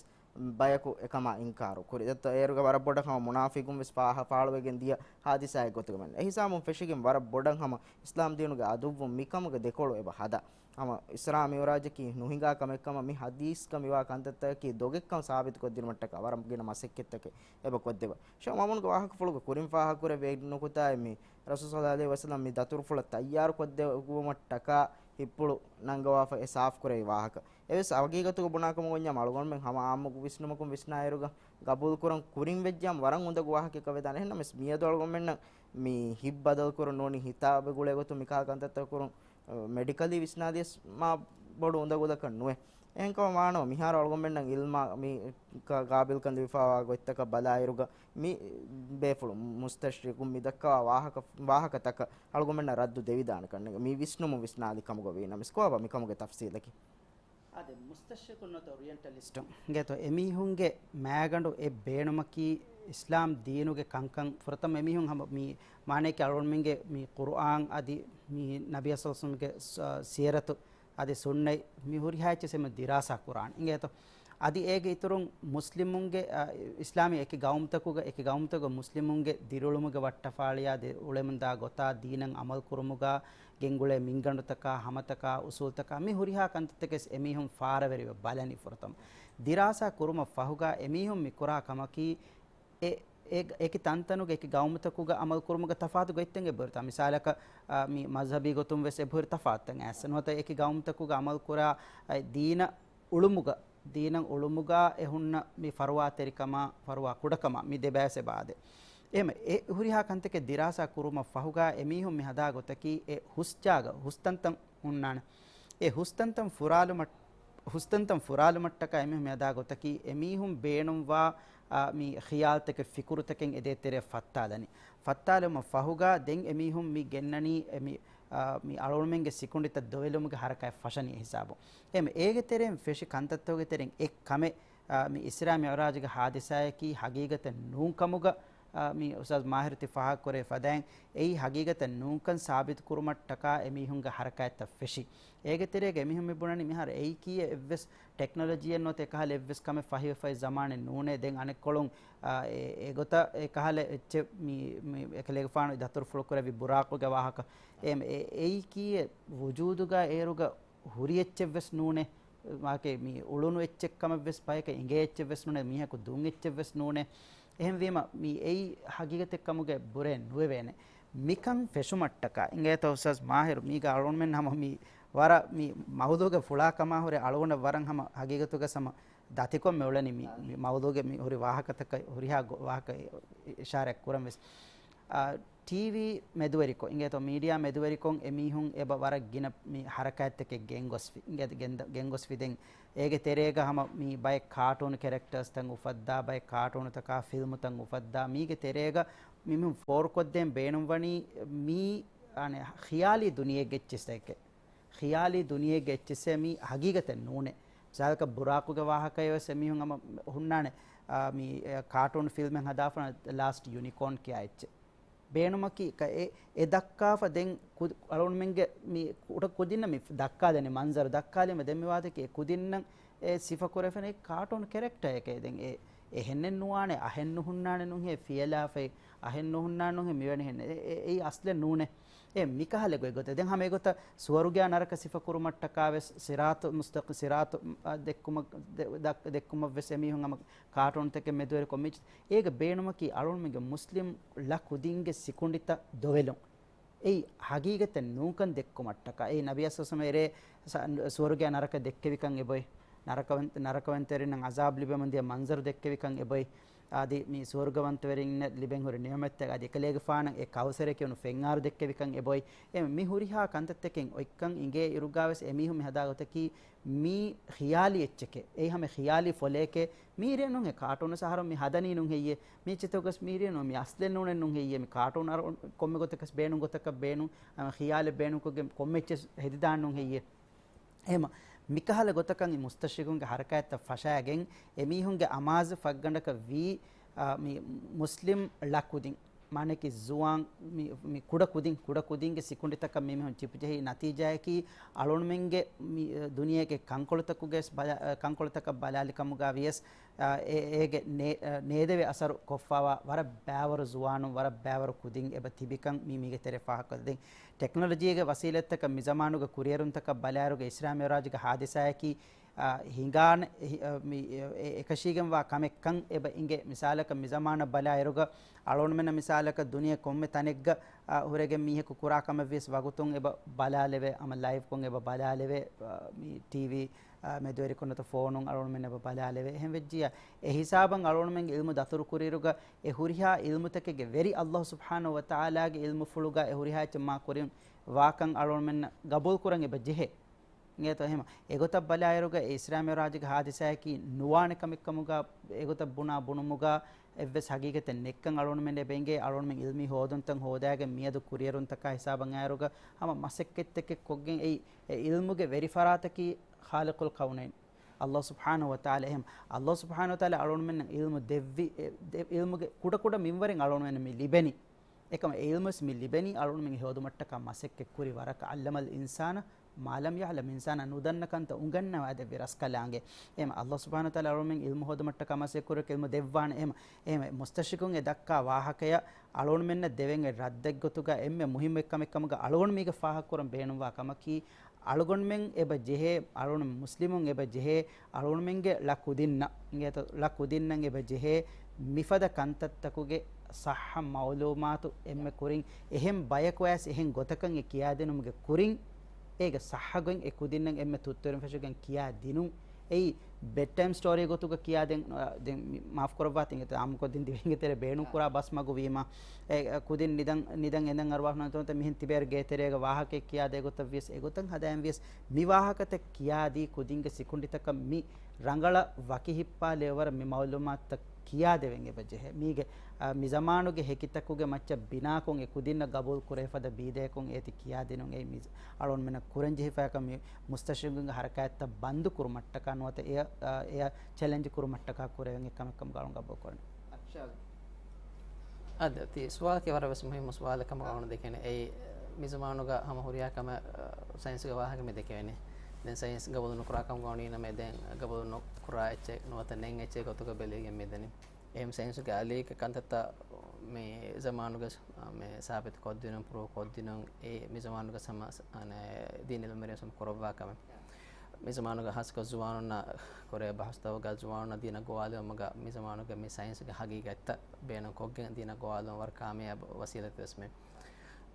ބަޔަކު އެކަމާ އިންކާރު ކުރި. ދެއްތޯ އޭރުގަ ވަރަށް ބޮޑަށް ހަމަ މުނާފިޤުން ވެސް ފާހަ-، ފާޅުވެގެން ދިޔަ ހާދިސާއެއް ގޮތުގަ މެން. އެ ހިސާބުން ފެށިގެން ވަރަށް ބޮޑަށް ހަމަ އިސްލާމް ދީނުގެ އަދުއްވުން މިކަމުގެ ދެކޮޅު އެބަ ހަދާ. ހަމަ އިސްރާ މިޢުރާޖަކީ ނުހިނގާ ކަމެއް ކަމަށް މި ޙަދީޘްގަ މިވާ ކަންތައްތަކަކީ ދޮގެއްކަން ސާބިތުކޮށްދިނުމަށްޓަކާ ވަރަށް ގިނަ މަސައްކަތްތަކެއް އެބަ ކޮށްދެއްވާ. ޝޭޚް މައުމޫނުގެ ވާހަކަފުޅުގެ ކުރިން ފާހަގަކުރެވޭ ނުކުތާއެއް މި ރަސޫލު ޞައްލައްލާހު ޢަލައިހި ވަސައްލަމް މި ދަތުރުފުޅަށް ތައްޔާރުކޮށްދެއްވުމަށްޓަކާ ހިތްޕުޅު ނަންގަވާފަ އެ ސާފުކުރެވި ވާހަކަ. އެވެސް ހަގީގަތުގަ ބުނާކަމަށް އޮންޏާ އަޅުގަނޑުމެން ހަމަ އާއްމު ވިސްނުމަކުން ވިސްނާއިރުގަ ގަބޫލުކުރަން ކުރިން ވެއްޖާމަ ވަރަށް އުނދަގޫ ވާހަކައެއް ވެދާނެ. އެހެންނަމަވެސް މިއަދު އަޅުގަނޑުމެންނަށް މި ހިތް ބަދަލުކުރުން ނޫނީ ހިތާބެއް ގުޅޭ ގޮތުން މިކަހަލަ ކަންތައްތައް ކުރުން، އަ، މެޑިކަލީ ވިސްނާލިޔަސް މާ ބޮޑު އުނދަގުލަކަށް ނުވޭ. އެހެންކަމަށް ވާނަމަ މިހާރު އަޅުގަނޑުމެންނަށް އިލްމާ މި ކަ-، ގާބިލްކަން ލިބިފައިވާ ގޮތްތަކަށް ބަލާއިރުގަ މި ބޭފުޅުން މުސްތަޝްރިޤުން މި ދައްކަވާ ވާހަކަ، ވާހަކަތަކަށް އަޅުގަނޑުމެންނަށް ރައްދު ދެވިދާނެ ކަންނޭނގެ. މި ވިސްނުމުން ވިސްނާލި ކަމުގަ ވީނަމަވެސް ކޮބާ މިކަމުގެ ތަފްސީލަކީ؟ އާދެ، މުސްތަޝްރިޤުން ނުވަތަ އޮރިއެންޓަލިސްޓުން ގެތޯ އެމީހުންގެ މައިގަނޑު އެއް ބޭނުމަކީ އިސްލާމް ދީނުގެ ކަންކަން ފުރަތަމަ އެމީހުން ހަމަ މި މާނައަކީ އަޅުގަނޑުމެންގެ މި ޤުރުއާން އަދި މި ނަބިއްޔާ ޞައްލައްލާހު ޢަލައިހި ވަސައްލަމްގެ ސ-، ސީރަތު އަދި ސުންނަތް މި ހުރިހާ އެއްޗެއް އެމީހުން ދިރާސާ ކުރާނެ. އިނގޭތޯ؟ އަދި އޭގެ އިތުރުން މުސްލިމުންގެ، އަ، އިސްލާމީ އެކި ގައުމުތަކުގަ، އެކި ގައުމުތަކުގަ މުސްލިމުންގެ ދިރިއުޅުމުގެ ވައްޓަފާޅިއާ ދިރިއުޅެމުންދާ ގޮތާ ދީނަށް އަމަލު ކުރުމުގަ ގެންގުޅޭ މިންގަނޑުތަކާ، ހަމަތަކާ، އުސޫލުތަކާ މި ހުރިހާ ކަންތައްތަކެސް އެމީހުން ފާރަވެރިވެ ބަލަނީ ފުރަތަމަ. ދިރާސާ ކުރުމަށް ފަހުގަ އެމީހުން މި ކުރާ ކަމަކީ އެ، އެ، އެކި ތަންތަނުގެ އެކި ގައުމުތަކުގަ އަމަލު ކުރުމުގަ ތަފާތު ގޮތްތައް އެބަހުރިތާ. މިސާލަކަށް، އާ، މި މަޒްހަބީ ގޮތުން ވެސް އެބަހުރި ތަފާތުތައް އައިސް. ނުވަތަ އެކި ގައުމުތަކުގަ އަމަލު ކުރާ، އަ، ދީނަށް އުޅުމުގަ، ދީނަށް އުޅުމުގަ އެ ހުންނަ މި ފަރުވާތެރިކަމާ، ފަރުވާ ކުޑަކަމާ މި ދެބައިސް އެބަ އާދޭ. އެހެމަ އެ ހުރިހާ ކަންތަކެއް ދިރާސާ ކުރުމަށް ފަހުގަ އެމީހުން މި ހަދާ ގޮތަކީ އެ ހުސް ޖާގަ، ހުސްތަންތަން ހުންނާނެ. އެ ހުސްތަންތަން ފުރާލުމަށް، ހުސްތަންތަން ފުރާލުމަށްޓަކާ އެމީހުން މި ހަދާ ގޮތަކީ އެމީހުން ބޭނުންވާ، އާ، މި ޚިޔާލްތަކެއް، ފިކުރުތަކެއް އެ ދޭތެރެއަށް ފައްތާލަނީ. ފައްތާލުމަށް ފަހުގަ ދެން އެމީހުން މި ގެންނަނީ އެ މި، އާ، މި އަޅުގަނޑުމެންގެ ސިކުނޑިތައް ދޮވެލުމުގެ ހަރަކާތް ފަށަނީ ހިސާބުން. އެހެމަ އޭގެ ތެރެއިން ފެށި ކަންތައްތަކުގެ ތެރެއިން އެއް ކަމެއް، އާ، މި އިސްރާ މިޢުރާޖުގެ ހާދިސާއަކީ ހަގީގަތެއް ނޫން ކަމުގަ، އާ، މި އުސްތާޛު މާހިރު ތި ފާހަގަކުރެއްވި ފަދައިން އެއީ ހަގީގަތެއް ނޫންކަން ސާބިތުކުރުމަށްޓަކާ އެމީހުންގެ ހަރަކާތްތައް ފެށި. އޭގެ ތެރޭގަ އެމީހުން މި ބުނަނީ މިހާރު އެއީ ކީއެއް އެއްވެސް ޓެކްނޮލޮޖީއެއް ނުވަތަ އެކަހަލަ އެއްވެސް ކަމެއް ފަހިވެފައި ޒަމާނެއް ނޫނޭ. ދެން އަނެއްކޮޅުން، އާ، އެ، އެގޮތަށް އެކަހަލަ އެއްޗެއް މި، މި އެކަލޭގެފާނު ދަތުރުފުޅު ކުރެއްވި ބުރާކުގެ ވާހަކަ. އެ، އެ، އެއީ ކީއެއް ވުޖޫދުގަ އޭރުގަ ހުރި އެއްޗެއްވެސް ނޫނޭ. މާކެ މި އުޅުނު އެއްޗެއް ކަމެއްވެސް ބަޔަކަށް އިނގޭ އެއްޗެއްވެސް ނޫނޭ. މީހަކު ދުން އެއްޗެއްވެސް ނޫނޭ. އެހެންވީމަ މި އެއީ ހަގީގަތެއް ކަމުގެ ބުރޭ ނުވެވޭނެ. މިކަން ފެށުމަށްޓަކާ އިނގޭތޯ އުސްތާޛު މާހިރު މީގަ އަޅުގަނޑުމެން ހަމަ މި ވަރަށް މި މައުޟޫގެ ފުޅާ ކަމާ ހުރެ އަޅުގަނޑަށް ވަރަށް ހަމަ ހަގީގަތުގަ ހަމަ ދަތިކޮށް މި އުޅެނީ މި، މި މައުޟޫގެ މި ހުރި ވާހަކަތަކަށް ހުރިހާ ގޮ-، ވާހަކަ އި-، އިޝާރަތް ކުރަން ވެސް. އާ، ޓީވީ މެދުވެރިކޮށް، އިނގޭތޯ، މީޑިއާ މެދުވެރިކޮށް އެމީހުން އެބަ ވަރަށް ގިނަ މި ހަރަކާތްތަކެއް ގެންގޮސްފި، އިނގޭތޯ، ގެންދަ-، ގެންގޮސްފި ދެން. އޭގެ ތެރޭގަ ހަމަ މި ބައެއް ކާޓޫން ކެރެކްޓާސްތައް އުފައްދާ، ބައެއް ކާޓޫނުތަކާ ފިލްމުތައް އުފައްދާ، މީގެ ތެރޭގަ މި-، މި ފޯރުކޮށްދޭން ބޭނުންވަނީ މީ، އަނެއް، ޚިޔާލީ ދުނިޔެއެއްގެ އެއްޗިއްސެކޭ. ޚިޔާލީ ދުނިޔެއެއްގެ އެއްޗިއްސެއް މީ ހަގީގަތެއް ނޫނޭ. މިސާލަކަށް ބުރާކުގެ ވާހަކައެއް ވެސް އެމީހުން ހަމަ ހުންނާނެ، އާ، މި، އެ، ކާޓޫން ފިލްމެއް ހަދާފަ ލާސްޓް ޔުނިކޯން ކިޔާ އެއްޗެއް. ބޭނުމަކީ ކަ-، އެ، އެ ދައްކާފަ ދެން ކުދި-، އަޅުގަނޑުމެންގެ މި ކުޑަ ކުދިންނަށް މި ދައްކާލެނީ މަންޒަރު ދައްކާލީމަ ދެން މި ވާދަކީ އެ ކުދިންނަށް އެ ސިފަކުރެފަނީ ކާޓޫން ކެރެކްޓަރެކޭ. ދެން އެ އެހެންނެއް ނުވާނެ، އަހެއް ނުހުންނާނެ ނުހޭ، ފިޔަލާފައި އަހެއް ނުހުންނާނެ ނުހޭ، މިވެނި ހެން އެ، އެ، އެއީ އަސްލެއް ނޫނޭ. އެ މިކަހަލަ ގޮތް ގޮތެއް. ދެން ހަމަ އެގޮތަށް ސުވަރުގެއާ ނަރަކަ ސިފަކުރުމަށްޓަކާ ވެސް ސިރާތު މުސްތަޤި-، ސިރާތު، އަ، ދެއްކުމަށް، ދެ-، ދައް-، ދެއްކުމަށް ވެސް އެމީހުން ހަމަ ކާޓޫންތަކެއް މެދުވެރިކޮށް މި-، އޭގެ ބޭނުމަކީ އަޅުގަނޑުމެންގެ މުސްލިމް ޅަ ކުދިންގެ ސިކުނޑިތައް ދޮވެލުން. އެއީ ހަގީގަތެއް ނޫންކަން ދެއްކުމަށްޓަކާ. އެއީ ނަބީ އަސްލު އެރޭ ސަ-، ސުވަރުގެއާ ނަރަކަ ދެއްކެވިކަން އެބޮތް. ނަރަކަވަން-، ނަރަކަވަންތެރިންނަށް އަޒާބް ލިބެމުންދިޔަ މަންޒަރު ދެއްކެވިކަން އެބޮތް. އަދި މި ސުވަރުގަވަންތަވެރިންނަށް ލިބެން ހުރި ނިޢުމަތްތައް، އަދި އެކަލޭގެފާނަށް އެ ކައުސަރެ ކިޔުނު ފެންއާރު ދެއްކެވިކަން އެބޮތް. އެ މި ހުރިހާ ކަންތައްތަކެއް އޮތްކަން އިނގޭ އިރުގާވެސް އެމީހުން މި ހަދާ ގޮތަކީ މީ ޚިޔާލީ އެއްޗެކޭ. އެއީ ހަމަ ޚިޔާލީ ފޮލެއެކޭ. މީރޭ ނޫންހޭ ކާޓޫނު ސަހަރު މި ހަދަނީ ނޫން ހެއްޔޭ؟ މީ އެއްޗެތޯގަސް މީރޭ ނޫން މި އަސްލެއް ނޫނެއް ނޫން ހެއްޔޭ؟ މި ކާޓޫނު އަރު ކޮންމެ ގޮތަކަސް ބޭނުން ގޮތަކަށް ބޭނުން، އަ، ޚިޔާލެއް ބޭނުންކޮށްގެން ކޮންމެ އެއްޗެއް ހެދިދާން ނޫން ހެއްޔޭ؟ އެހެމަ މިކަހަލަ ގޮތަކަށް މި މުސްތަޝްރިޤުންގެ ހަރަކާތްތައް ފަށާގެން އެމީހުންގެ އަމާޒު ފަށްގަނޑަކަށް ވީ، އާ، މި މުސްލިމް ޅަ ކުދިން، މާނައަކީ ޒުވާން މި، މި ކުޑަ ކުދިން، ކުޑަ ކުދިންގެ ސިކުނޑިތަކަށް މި މީހުން ޗިޕް ޖެހި ނަތީޖާއަކީ އަޅުގަނޑުމެންގެ މި، އަ، ދުނިޔޭގެ ކަންކޮޅުތަކުގެ ވެސް ބަލަ-، އަ، ކަންކޮޅުތަކަށް ބަލާލި ކަމުގަ ވިޔަސް، އަ، އެ-، އޭގެ ނޭ-، އަ، ނޭދެވޭ އަސަރު ކޮށްފަވާ ވަރަށް ބައިވަރު ޒުވާނުން، ވަރަށް ބައިވަރު ކުދިން އެބަ ތިބިކަން މި މީގެ ތެރެ ފާހަގަ ދެން. ޓެކްނޮލޮޖީގެ ވަސީލަތްތަކަށް މިޒަމާނުގެ ކުރިއެރުންތަކަށް ބަލާއިރުގަ އިސްރާ މިޢުރާޖުގެ ހާދިސާއަކީ، އާ، ހިނގާނެ، އެ، އެ، މި، އެ، އެކަށީގެންވާ ކަމެއްކަން އެބަ އިނގޭ. މިސާލަކަށް މިޒަމާނަށް ބަލާއިރުގަ އަޅުގަނޑުމެންނަށް މިސާލަކަށް ދުނިޔެ ކޮންމެ ތަނެއްގަ، އާ، ހުރެގެން މީހަކު ކުރާ ކަމެއްވިޔަސް ވަގުތުން އެބަ ބަލާލެވޭ، ހަމަ ލައިވްކޮށް އެބަ ބަލާލެވޭ، އާ، މި ޓީވީ، އާ، މެދުވެރިކޮށް ނުވަތަ ފޯނުން އަޅުގަނޑުމެން އެބަ ބަލާލެވޭ. އެހެން ވެއްޖިއްޔާ އެ ހިސާބަށް އަޅުގަނޑުމެންގެ ޢިލްމު ދަތުރުކުރިއިރުގަ އެ ހުރިހާ ޢިލްމުތަކެއްގެ ވެރި އައްލާހު ސުބްޙާނަހު ވަތަޢާލާގެ ޢިލްމުފުޅުގަ އެ ހުރިހާ އެއްޗެއް މާ ކުރިން ވާކަން އަޅުގަނޑުމެންނަށް ގަބޫލުކުރަން އެބަ ޖެހޭ. އިނގޭތޯ އެހެމަ. އެގޮތަށް ބަލާއިރުގަ އެ އިސްރާ މިޢުރާޖުގެ ހާދިސާއަކީ ނުވާނެ ކަމެއްކަމުގަ އެގޮތަށް ބުނާ ބުނުމުގަ އެއްވެސް ހަގީގަތެއް ނެތްކަން އަޅުގަނޑުމެން އެބަ އިނގޭ. އަޅުގަނޑުމެން ޢިލްމީ ހޯދުންތައް ހޯދާގެން މިއަދު ކުރިއެރުންތަކާ ހިސާބަށް އައިއިރުގަ ހަމަ މަސައްކަތްތަކެއް ކޮށްގެން އެއީ އެ ޢިލްމުގެ ވެރި ފަރާތަކީ ޚާލިޤުލް ކައުނައިން އައްލާހު ސުބްޙާނަހު ވަތަޢާލާ. އެހެމަ އައްލާހު ސުބްޙާނަހު ވަތަޢާލާ އަޅުގަނޑުމެންނަށް ޢިލްމު ދެއްވި، އެ، ދެ-، ޢިލްމުގެ ކުޑަކުޑަ މިންވަރެއް އަޅުގަނޑުމެންނަށް މި ލިބެނީ. އެކަމަ އެ ޢިލްމުވެސް މި ލިބެނީ އަޅުގަނޑުމެން ހޯދުމަށްޓަކާ މަސައްކަތް ކުރި ވަރަކަށް. ޢައްލަމަލް އިންސާނަ މާ ލަމް ޔަޢްލަމް، އިންސާނާ ނުދަންނަ ކަންތައް އުނގަންނަވާދެއްވި ރަސްކަލާނގެ. އެހެމަ އައްލާހު ސުބްޙާނަހު ވަތަޢާލާ އަޅުގަނޑުމެން ޢިލްމު ހޯދުމަށްޓަކާ މަސައްކަތް ކުރި ޢިލްމު ދެއްވާނެ. އެހެމަ، އެހެމަ މުސްތަޝްރިޤުން އެ ދައްކާ ވާހަކަޔަށް އަޅުގަނޑުމެންނަށް ދެވެން އޮތް ރައްދެއްގޮތުގަ އެންމެ މުހިއްމު އެއްކަމެއްކަމުގަ އަޅުގަނޑު މީގަ ފާހަގަކުރަން ބޭނުންވާ ކަމަކީ، އަޅުގަނޑުމެން އެބަ ޖެހޭ، އަޅުގަނޑު މުސްލިމުން އެބަ ޖެހޭ، އަޅުގަނޑުމެންގެ ޅަ ކުދިންނަށް، އިނގޭތޯ، ޅަ ކުދިންނަށް އެބަ ޖެހޭ މިފަދަ ކަންތައްތަކުގެ ޞައްޙަ މަޢުލޫމާތު އެންމެ ކުރިން، އެހެން ބަޔަކު ވެސް އެހެން ގޮތަކަށް އެ ކިޔާދިނުމުގެ ކުރިން، އޭގެ ޞައްޙަ ގޮތް އެ ކުދިންނަށް އެންމެ ތުއްތުވެރިން ފެށިގެން ކިޔާދިނުން. އެއީ ބެޑްޓައިމް ސްޓޯރީ ގޮތުގަ ކިޔާދޭން، އަ، ދެން މި-، މާފު ކުރައްވާތި އިނގޭތޯ، އާއްމުކޮށް ދެން ދިވެހިންގެ ތެރޭ ބޭނުން ކުރާ ބަސް މަގު ވީމަ، އެ، އަ، ކުދިން ނިދަން، ނިދަން އެނދަން އަރުވާފަ ނުވަތަ މިހެން ތިބޭއިރު ގޭތެރޭގަ ވާހަކައެއް ކިޔާދޭ ގޮތަށް ވިޔަސް، އެގޮތަށް ހަދާން ވިޔަސް، މި ވާހަކަތައް ކިޔާދީ ކުދިންގެ ސިކުނޑިތަކަށް މި ރަނގަޅަށް ވަކި ހިއްޕާލެވޭވަރަށް މި މަޢުލޫމާތުތައް ކިޔާދެވެން އެބަ ޖެހޭ. މީގެ، އަ، މި ޒަމާނުގެ ހެކިތަކުގެ މައްޗަށް ބިނާކޮށް އެ ކުދިންނަށް ގަބޫލު ކުރެވިފަދަ ބީދަޔަކުން އޭތި ކިޔާދިނުން. އެއީ މި އަޅުގަނޑުމެންނަށް ކުރަންޖެހިފައިކަން މި މުސްތަޝްރިޤުންގެ ހަރަކާތްތައް ބަންދު ކުރުމަށްޓަކާ ނުވަތަ އެޔަށް، އަ، އެޔަށް ޗެލެންޖް ކުރުމަށްޓަކާ ކުރެވެން އެއްކަމެއްކަމުގަ އަޅުގަނޑު ގަބޫލު ކުރަނީ. އަދި ތި ސުވާލަކީ ވަރަށް ވެސް މުހިއްމު ސުވާލެއް ކަމަށް އަޅުގަނޑު ދެކެނީ. އެއީ، މި ޒަމާނުގަ ހަމަ ހުރިހާ ކަމެއް، އަ، ސައިންސުގެ ވާހަކަ މި ދެކެވެނީ. ދެން ސައިންސް ގަބޫލު ނުކުރާ ކަމުގަ ވަނީ ނަމަ ދެން ގަބޫލު ނުކުރާ އެއްޗެއް ނުވަތަ ނެތް އެއްޗެއް ގޮތުގަ ބެލިގެން މި ދެނީ. އެހެން ސައިންސުގެ އަލީގެ ކަންތައްތައް މި ޒަމާނުގަ މި ސާބިތު ކޮށްދިނުން، ޕްރޫވް ކޮށްދިނުން، އެ މި ޒަމާނުގަ ހަމަ ސަ-، އަނެއް ދީން އިލްމުވެރިން ހަމަ ކުރައްވާ ކަމެއް. މި ޒަމާނުގަ ހާއްސަކޮށް ޒުވާނުންނާ ކުރެ ބަހުސްތަކުގަ ޒުވާނުންނަށް ދީނަށް ގޮވާލުމުގަ މި ޒަމާނުގަ މި ސައިންސުގެ ހަގީގަތްތައް ބޭނުން ކޮށްގެން ދީނަށް ގޮވާލުމަށް ވަރަށް ކާމިޔާބު ވަސީލަތެއް ވެސް މި.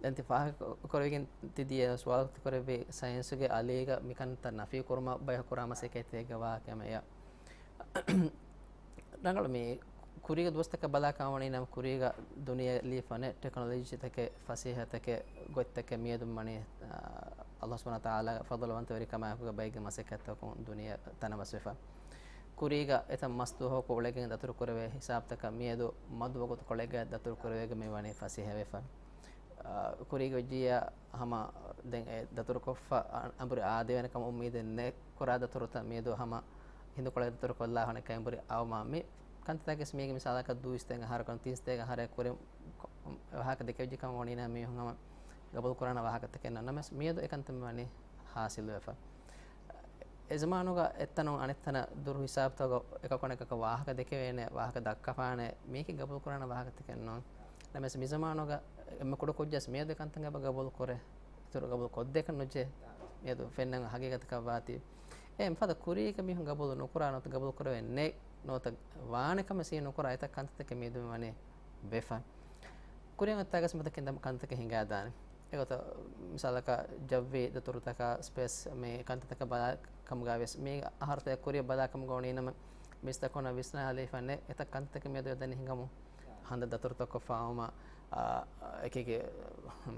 ދެން ތި ފާހަގަ ކުރެވިގެން ތި ދިޔަ ސުވާލު ކުރެއްވި ސައިންސުގެ އަލީގަ މިކަންތައް ނަފީ ކުރުމަށް ބަޔަކު ކުރާ މަސައްކަތްތަކެއްގެ ވާހަކަ އެމެއަ. ރަނގަޅު މި ކުރީގެ ދުވަސްތަކަށް ބަލާކަށް ވަނީ ނަމަ ކުރީގަ ދުނިޔެ ލީފަނެ ޓެކްނޮލޮޖީތަކެއް ފަސޭހަތަކެއް ގޮތްތަކެއް މިއަދު ވަނީ، އާ، ﷲ ސުބްޙާނަހޫ ވަތަޢާލާގެ ފަޟުލުވަންތަވެރިކަމާއެކުގަ ބައެއްގެ މަސައްކަތްތަކުން ދުނިޔެ ތަނަވަސްވެފަ. ކުރީގަ އެތައް މަސް ދުވަހަކު އުޅެގެން ދަތުރު ކުރެވޭ ހިސާބުތަކަށް މިއަދު މަދު ވަގުތުކޮޅެއްގަ ދަތުރު ކުރެވޭގޮތް މި ވަނީ ފަސޭހަވެފަ. އާ، ކުރީގެ ވެއްޖިއްޔާ ހަމަ ދެން އެ ދަތުރުކޮށްފަ އަ-، އަނބުރި އާދެވޭނެ ކަމަށް އުއްމީދެއް ނެތް. ކުރާ ދަތުރުތައް މިއަދު ހަމަ ހިނދުކޮޅެއް ދަތުރުކޮށްލާ ހަނެއްކާ އަނބުރި އައުމާ މި ކަންތައްތަކެސް މީގެ މިސާލަކަށް ދުއިސައްތައެއް އަހަރަކަށް ތިންސައްތައެއް އަހަރެއް ކުރިން ކޮ-، ވާހަކަ ދެކެވިއްޖެ ކަމަށް ވަނީ ނަމަ މީހުން ހަމަ ގަބޫލު ކުރާނެ ވާހަކަތަކެއް ނޫން. ނަމަވެސް މިއަދު އެކަންތައް މި ވަނީ ހާސިލުވެފަ. އެ ޒަމާނުގަ އެއްތަނުން އަނެއްތަނަށް ދުރު ހިސާބުތަކުގަ އެކަކު އަނެކަކަށް ވާހަކަ ދެކެވޭނެ، ވާހަކަ ދައްކަފާނެ، މީކީ ގަބޫލު ކުރާނެ ވާހަކަތަކެއް ނޫން. ނަމަވެސް މި ޒަމާނުގަ އެންމެ ކުޑަ ކުއްޖާސް މިއަދު އެކަންތައް އެބަ ގަބޫލު ކުރޭ. އިތުރު ގަބޫލު ކޮށްދޭކަށް ނުޖެހޭ. މިއަދު ފެންނަން ހަގީގަތަކަށް ވާތީ. އެ މިފަދަ ކުރީގަ މީހުން ގަބޫލު ނުކުރާ ނުވަތަ ގަބޫލު ކުރެވެން ނެތް ނުވަތަ ވާނެ ކަމެއް ސީ ނުކުރާ އެތައް ކަންތައްތަކެއް މިއަދު މި ވަނީ ވެފަ. ކުރިން އޮތްތާގަސް މަތަކިން ދަމަ ކަންތަކެއް ހިނގާދާނެ. އެގޮތަށް މިސާލަކަށް ޖައްވީ ދަތުރުތަކާ ސްޕޭސް މި ކަންތައްތަކަށް ބަލާ ކަމުގައި ވެސް މި އަހަރުތައް ކުރިއަށް ބަލާ ކަމުގަ ވަނީ ނަމަ މީސްތަކުންނަށް ވިސްނާލައިފަ ނެތް އެތައް ކަންތައްތަކެއް މިއަދު އެދަނީ ހިނގަމު. ހަނދަ ދަތުރުތައް ކޮށްފަ އައުމަށް، އާ، އެކި އެކި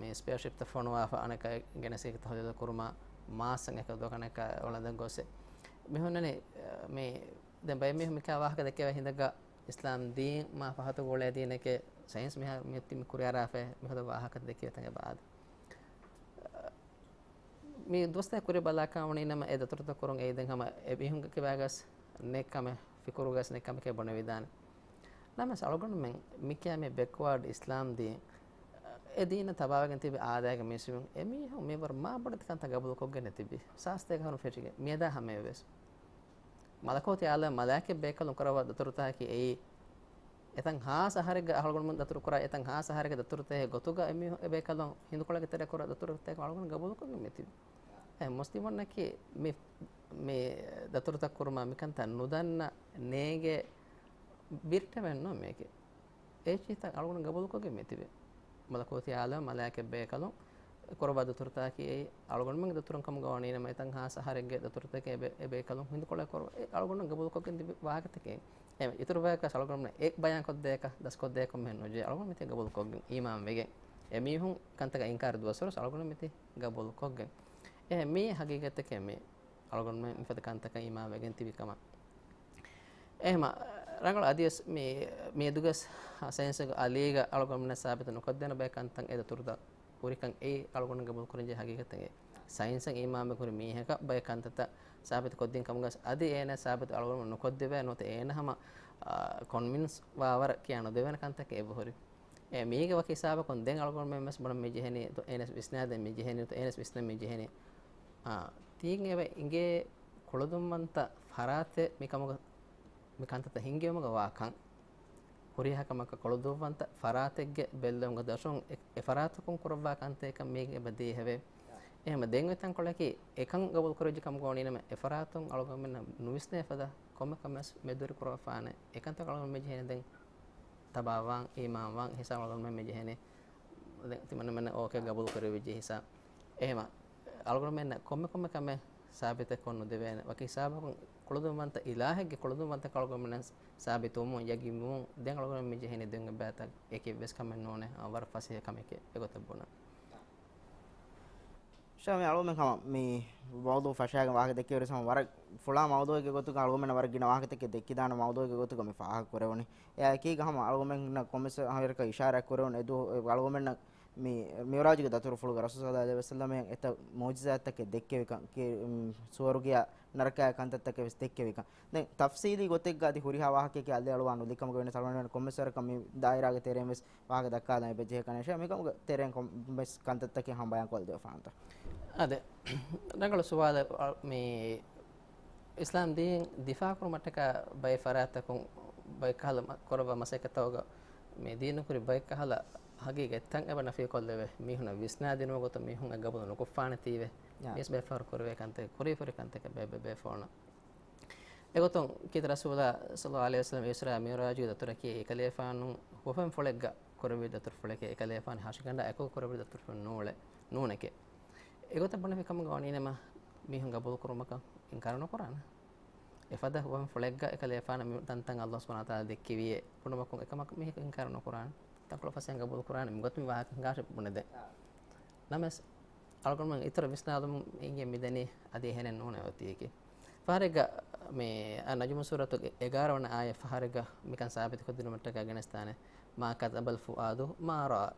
މި ސްޕޭސްޝިޕްތައް ފޮނުވާފަ އަނެކާ ގެނެސް ތަހުލީލު ކުރުމަށް މާސް އެކަ ދުވަހަކަށް އަނެކާ އޮޅަނދަން ގޮސް މި ހުންނަނީ، މި ދެން ބައެއް މީހުން މިކާ ވާހަކަ ދެކެވޭ ހިނދަކަށް އިސްލާމް ދީން މާ ފަހަތު ގުޅޭ ދީނެކޭ ސައިންސް މިހާރު މި މި ކުރިއަރާފައި މިފަދަ ވާހަކަ ދެކެވޭ ތަން އެބަ އާދެ. މި ދުވަސްތަކެއް ކުރި ބަލާކަށް ވަނީ ނަމަ އެ ދަތުރުތައް ކުރުން އެއީ ދެން ހަމަ އެ މީހުންގެ ކިބާގަސް ނެތް ކަމެއް، ފިކުރުގަސް ނެތް ކަމެކޭ ބުނެވިދާނެ. ނަމަވެސް އަޅުގަނޑުމެން މިކިޔާ މި ބެކްވާޑް އިސްލާމް ދީން އެ ދީނަށް ތަބާވެގެން ތިބި އާދައިގެ މީސްވުން އެ މީހުން މިވަރު މާ ބޮޑެތި ކަންތައް ގަބޫލުކޮށްގެން ތިބި ސާސްތޭކަ އަހަރުން ފެށިގެން މިއަދާ ހަމަޔަށްވެސް. މަލަކޫތީ އާލަމް މަލާއިކަތް ބޭކަލުން ކުރައްވާ ދަތުރުތަކަކީ އެއީ އެތަން ހާސް އަހަރެއްގަ އަޅުގަނޑުމެން ދަތުރު ކުރާ އެތަން ހާސް އަހަރެއްގެ ދަތުރުތަކެއް ގޮތުގަ އެ މީހުން އެ ބޭކަލުން ހިނދުކޮޅެއްގެ ތެރެ ކުރާ ދަތުރުތަކެއް އަޅުގަނޑު ގަބޫލުކޮށްގެން މިތިބި. އެ މުސްލިމުންނަކީ މި، މި ދަތުރުތައް ކުރުމާ މިކަންތައް ނުދަންނަ ނޭނގޭ ބިރިޓެމެއް ނޫން މީކީ. އޭ ޗީތައް އަޅުގަނޑު ގަބޫލުކޮށްގެން މިތިބެ. މަލަކޫތީ އާލަމް މަލާއިކަތް ބޭކަލުން ކުރައްވާ ދަތުރުތަކަކީ އެއީ އަޅުގަނޑުމެންގެ ދަތުރުން ކަމުގަ ވަނީ ނަމަ އެތަން ހާސް އަހަރެއްގެ ދަތުރުތަކެއް އެބޭ، އެބޭކަލުން ހިނދުކޮޅެއް ކުރު، އެ އަޅުގަނޑު ގަބޫލުކޮށްގެން ތިބި ވާހަކަތަކެއް. އެ އިތުރު ވާހަކަ އަޅުގަނޑުމެން އެ ބަޔާންކޮށްދޭކަށް، ދަސްކޮށްދޭކަށް މެހެން ނުޖެހޭ. އަޅުގަނޑު މިތި ގަބޫލުކޮށްގެން އީމާން ވެގެން. އެ މީހުން ކަންތަކަށް އިންކާރު ދުވަސްވަރު އަޅުގަނޑު މިތި ގަބޫލުކޮށްގެން. އެ މީ ހަގީގަތެކޭ މީ. އަޅުގަނޑުމެން މިފަދަ ކަންތަކަށް އީމާން ވެގެން ތިބި ކަމަށް. އެހެމަ، ރަނގަޅު އަދިވެސް މި، މިއަދުގަސް ސައިންސުގެ އަލީގަ އަޅުގަނޑުމެންނަށް ސާބިތު ނުކޮށްދޭނެ ބައެއް ކަންތައް އެ ދަތުރުތައް ހުރިކަން އެއީ އަޅުގަނޑު ގަބޫލު ކުރަންޖެހޭ ހަގީގަތެއް. ސައިންސަށް އީމާންވެ ހުރި މީހަކަށް ބައެއް ކަންތައްތައް ސާބިތު ކޮށްދިން ކަމުގަސް އަދި އޭނަ ސާބިތު އަޅުގަނޑު ނުކޮށްދެވޭ ނުވަތަ އޭނަ ހަމަ، އާ، ކޮންވިންސް ވާވަރަށް ކިޔާ ނުދެވޭނެ ކަންތަކެއް އެބަހުރި. އެ މީގެ ވަކި ހިސާބަކުން ދެން އަޅުގަނޑުމެން ވެސް ބުނަން މި ޖެހެނީ، އޭނަސް ވިސްނާދޭން މި ޖެހެނީ، އޭނަސް ވިސްނަން މި ޖެހެނީ. އާ، ތީން އެބަ އިނގޭ ކުޅަދުންވަންތަ ފަރާތެއް މި ކަމުގަ، މި ކަންތައްތައް ހިންގެވުމުގަ ވާކަން. ހުރިހާ ކަމަކަށް ކުޅަދުންވަންތަ ފަރާތެއްގެ ބެއްލެވުމުގަ ދަށުން އެ، އެ ފަރާތަކުން ކުރައްވާ ކަންތައް މީގެ އެބަ ދޭހެވޭ. އެހެމަ ދެން އޮތް ތަންކޮޅަކީ އެކަން ގަބޫލު ކުރެވިއްޖެ ކަމުގަ ވަނީނަމަ އެ ފަރާތުން އަޅުގަނޑުމެންނަށް ނުވިސްނޭ ފަދަ ކޮންމެ ކަމެއް މެދުވެރި ކުރައްވާފާނެ. އެކަންތައް އަޅުގަނޑު މި ޖެހެނީ ދެން ތަބާވާން، އީމާންވާން ހިސާބު އަޅުގަނޑުމެން މި ޖެހެނީ. ދެން ތިމަންނަމެންނަށް އޯކޭ ގަބޫލު ކުރެވިއްޖެ ހިސާބު. އެހެމަ، އަޅުގަނޑުމެންނަށް ކޮންމެ ކޮންމެ ކަމެއް ސާބިތެއް ކޮށް ނުދެވޭނެ. ވަކި ހިސާބަކުން ކުޅަދުންވަންތަ އިލާހެއްގެ ކުޅަދުންވަންތަކަށް އަޅުގަނޑުމެންނަށް ސާބިތުވުމުން ޔަގީންވުމުން ދެން އަޅުގަނޑުމެން މި ޖެހެނީ ދެން އެބައިތައް އެކެއްވެސް ކަމެއް ނޫނޭ. އަ، ވަރަށް ފަސޭހަ ކަމެކޭ އެގޮތަށް ބުނަން. ޝާމި އަޅުގަނޑުމެން ހަމަ މި މައުޟޫ ފަށާގެން ވާހަކަ ދެއްކެވިރިސް ހަމަ ވަރަށް ފުޅާ މައުޟޫއެއްގެ ގޮތުގަ އަޅުގަނޑުމެންނަށް ވަރަށް ގިނަ ވާހަކަތަކެއް ދެއްކިދާނެ މައުޟޫއެއްގެ ގޮތުގަ މި ފާހަގަ ކުރެވުނީ. އެއާއެކީގަ ހަމަ އަޅުގަނޑުމެންނަށް ކޮންމެސް ހަވީރަކަށް އިޝާރާތް ކުރެވުނު އެދު-، އެ އަޅުގަނޑުމެންނަށް މި މިޢުރާޖުގެ ދަތުރުފުޅުގަ ރަސޫލު ޞައްލަﷲު ޢަލައިހި ވަސައްލަމަށް އެތައް މުޢުޖިޒާތްތަކެއް ދެއްކެވިކަން، ކި-، މް، ސުވަރުގެއާ ނަރަކައާ ކަންތައްތަކެއް ވެސް ދެއްކެވިކަން. ދެން ތަފްޞީލީ ގޮތެއްގަ އަދި ހުރިހާ ވާހަކައެކޭ އަލި އަޅުވާ ނުލިކަމުގަ ވެނެސް އަޅުގަނޑުމެން ކޮންމެސް ވަރަކަށް މި ދާއިރާގެ ތެރެއިން ވެސް ވާހަކަ ދައްކާލަން އެބަޖެހޭ ކަން އެއް މިކަމުގެ ތެރެއިން ކޮންމެސް ކަންތައްތަކެއް ހަމަ ބަޔާން ކޮށްދެވިފާނެތޯ. އާދެ، ރަނގަޅު ސުވާލެއް. އަ، މި އިސްލާމް ދީން ދިފާޢު ކުރުމަށްޓަކާ ބައެއް ފަރާތްތަކުން ބައެއް ކަހަލަ މަ-، ކުރައްވާ މަސައްކަތްތަކުގަ މި ދީނު ކުރި ބައެއް ކަހަލަ ހަގީގަތްތައް އެބަ ނަފީ ކޮށްލެވޭ. މީހުންނަށް ވިސްނާދިނުމުގެ ގޮތުން މީހުން އެ ގަބޫލު ނުކޮށްފާނެތީވެ. ޔާ. މީސް ބައެއް ފަހަރު ކުރެވޭ ކަންތައް، ކުރީ ފުރި ކަންތަކެއް ބައެއް ބޭފުޅުންނަށް. އެގޮތުން ކީރިތި ރަސޫލާ ޞައްލަﷲު ޢަލައިހި ވަސައްލަމަ އިސްރާ މިޢުރާޖުގެ ދަތުރަކީ އެކަލޭފާނު ހުވަފެންފުޅެއްގަ ކުރެއްވި ދަތުރުފުޅެކޭ، އެކަލޭފާނު ހަށިގަނޑާ އެކު ކުރެއްވި ދަތުރުފުޅެއް ނޫޅެ-، ނޫނެކޭ. އެގޮތަށް ބުނެފި ކަމުގަ ވަނީނަމަ، މީހުން ގަބޫލު ކުރުމަކަށް އިންކާރު ނުކުރާނެ. އެފަދަ ހުވަފެންފުޅެއްގަ އެކަލޭފާނު މި ތަންތަން ﷲ ސުބްޙާނަހޫ ވަތަޢާލާ ދެއްކެވިއޭ ބުނުމަކުން އެކަމަކު މީހަކު އިންކާރު ނުކުރާނެ. ތަންކޮޅެއް ފަސޭހައިން ގަބޫލު ކުރާނެ. މިގޮތުން މި ވާހަކަ ހިނގާށޭ ބުނެދޭ. ނަމަވެސް، އަޅުގަނޑުމެން އިތުރަށް ވިސްނާލުމުން އިނގޭ މިދެނީ އަދި އެހެނެއް ނޫނޭ އޮތީކީ. ފަހަރެއްގަ މި އައްނަޖުމު ސޫރަތުގެ އެގާރަ ވަނަ އާޔަތް ފަހަރެއްގަ މިކަން ސާބިތުކޮށްދިނުމަށްޓަކާ ގެނެސްދާނެ، "ما كذب الفؤاد ما رأى."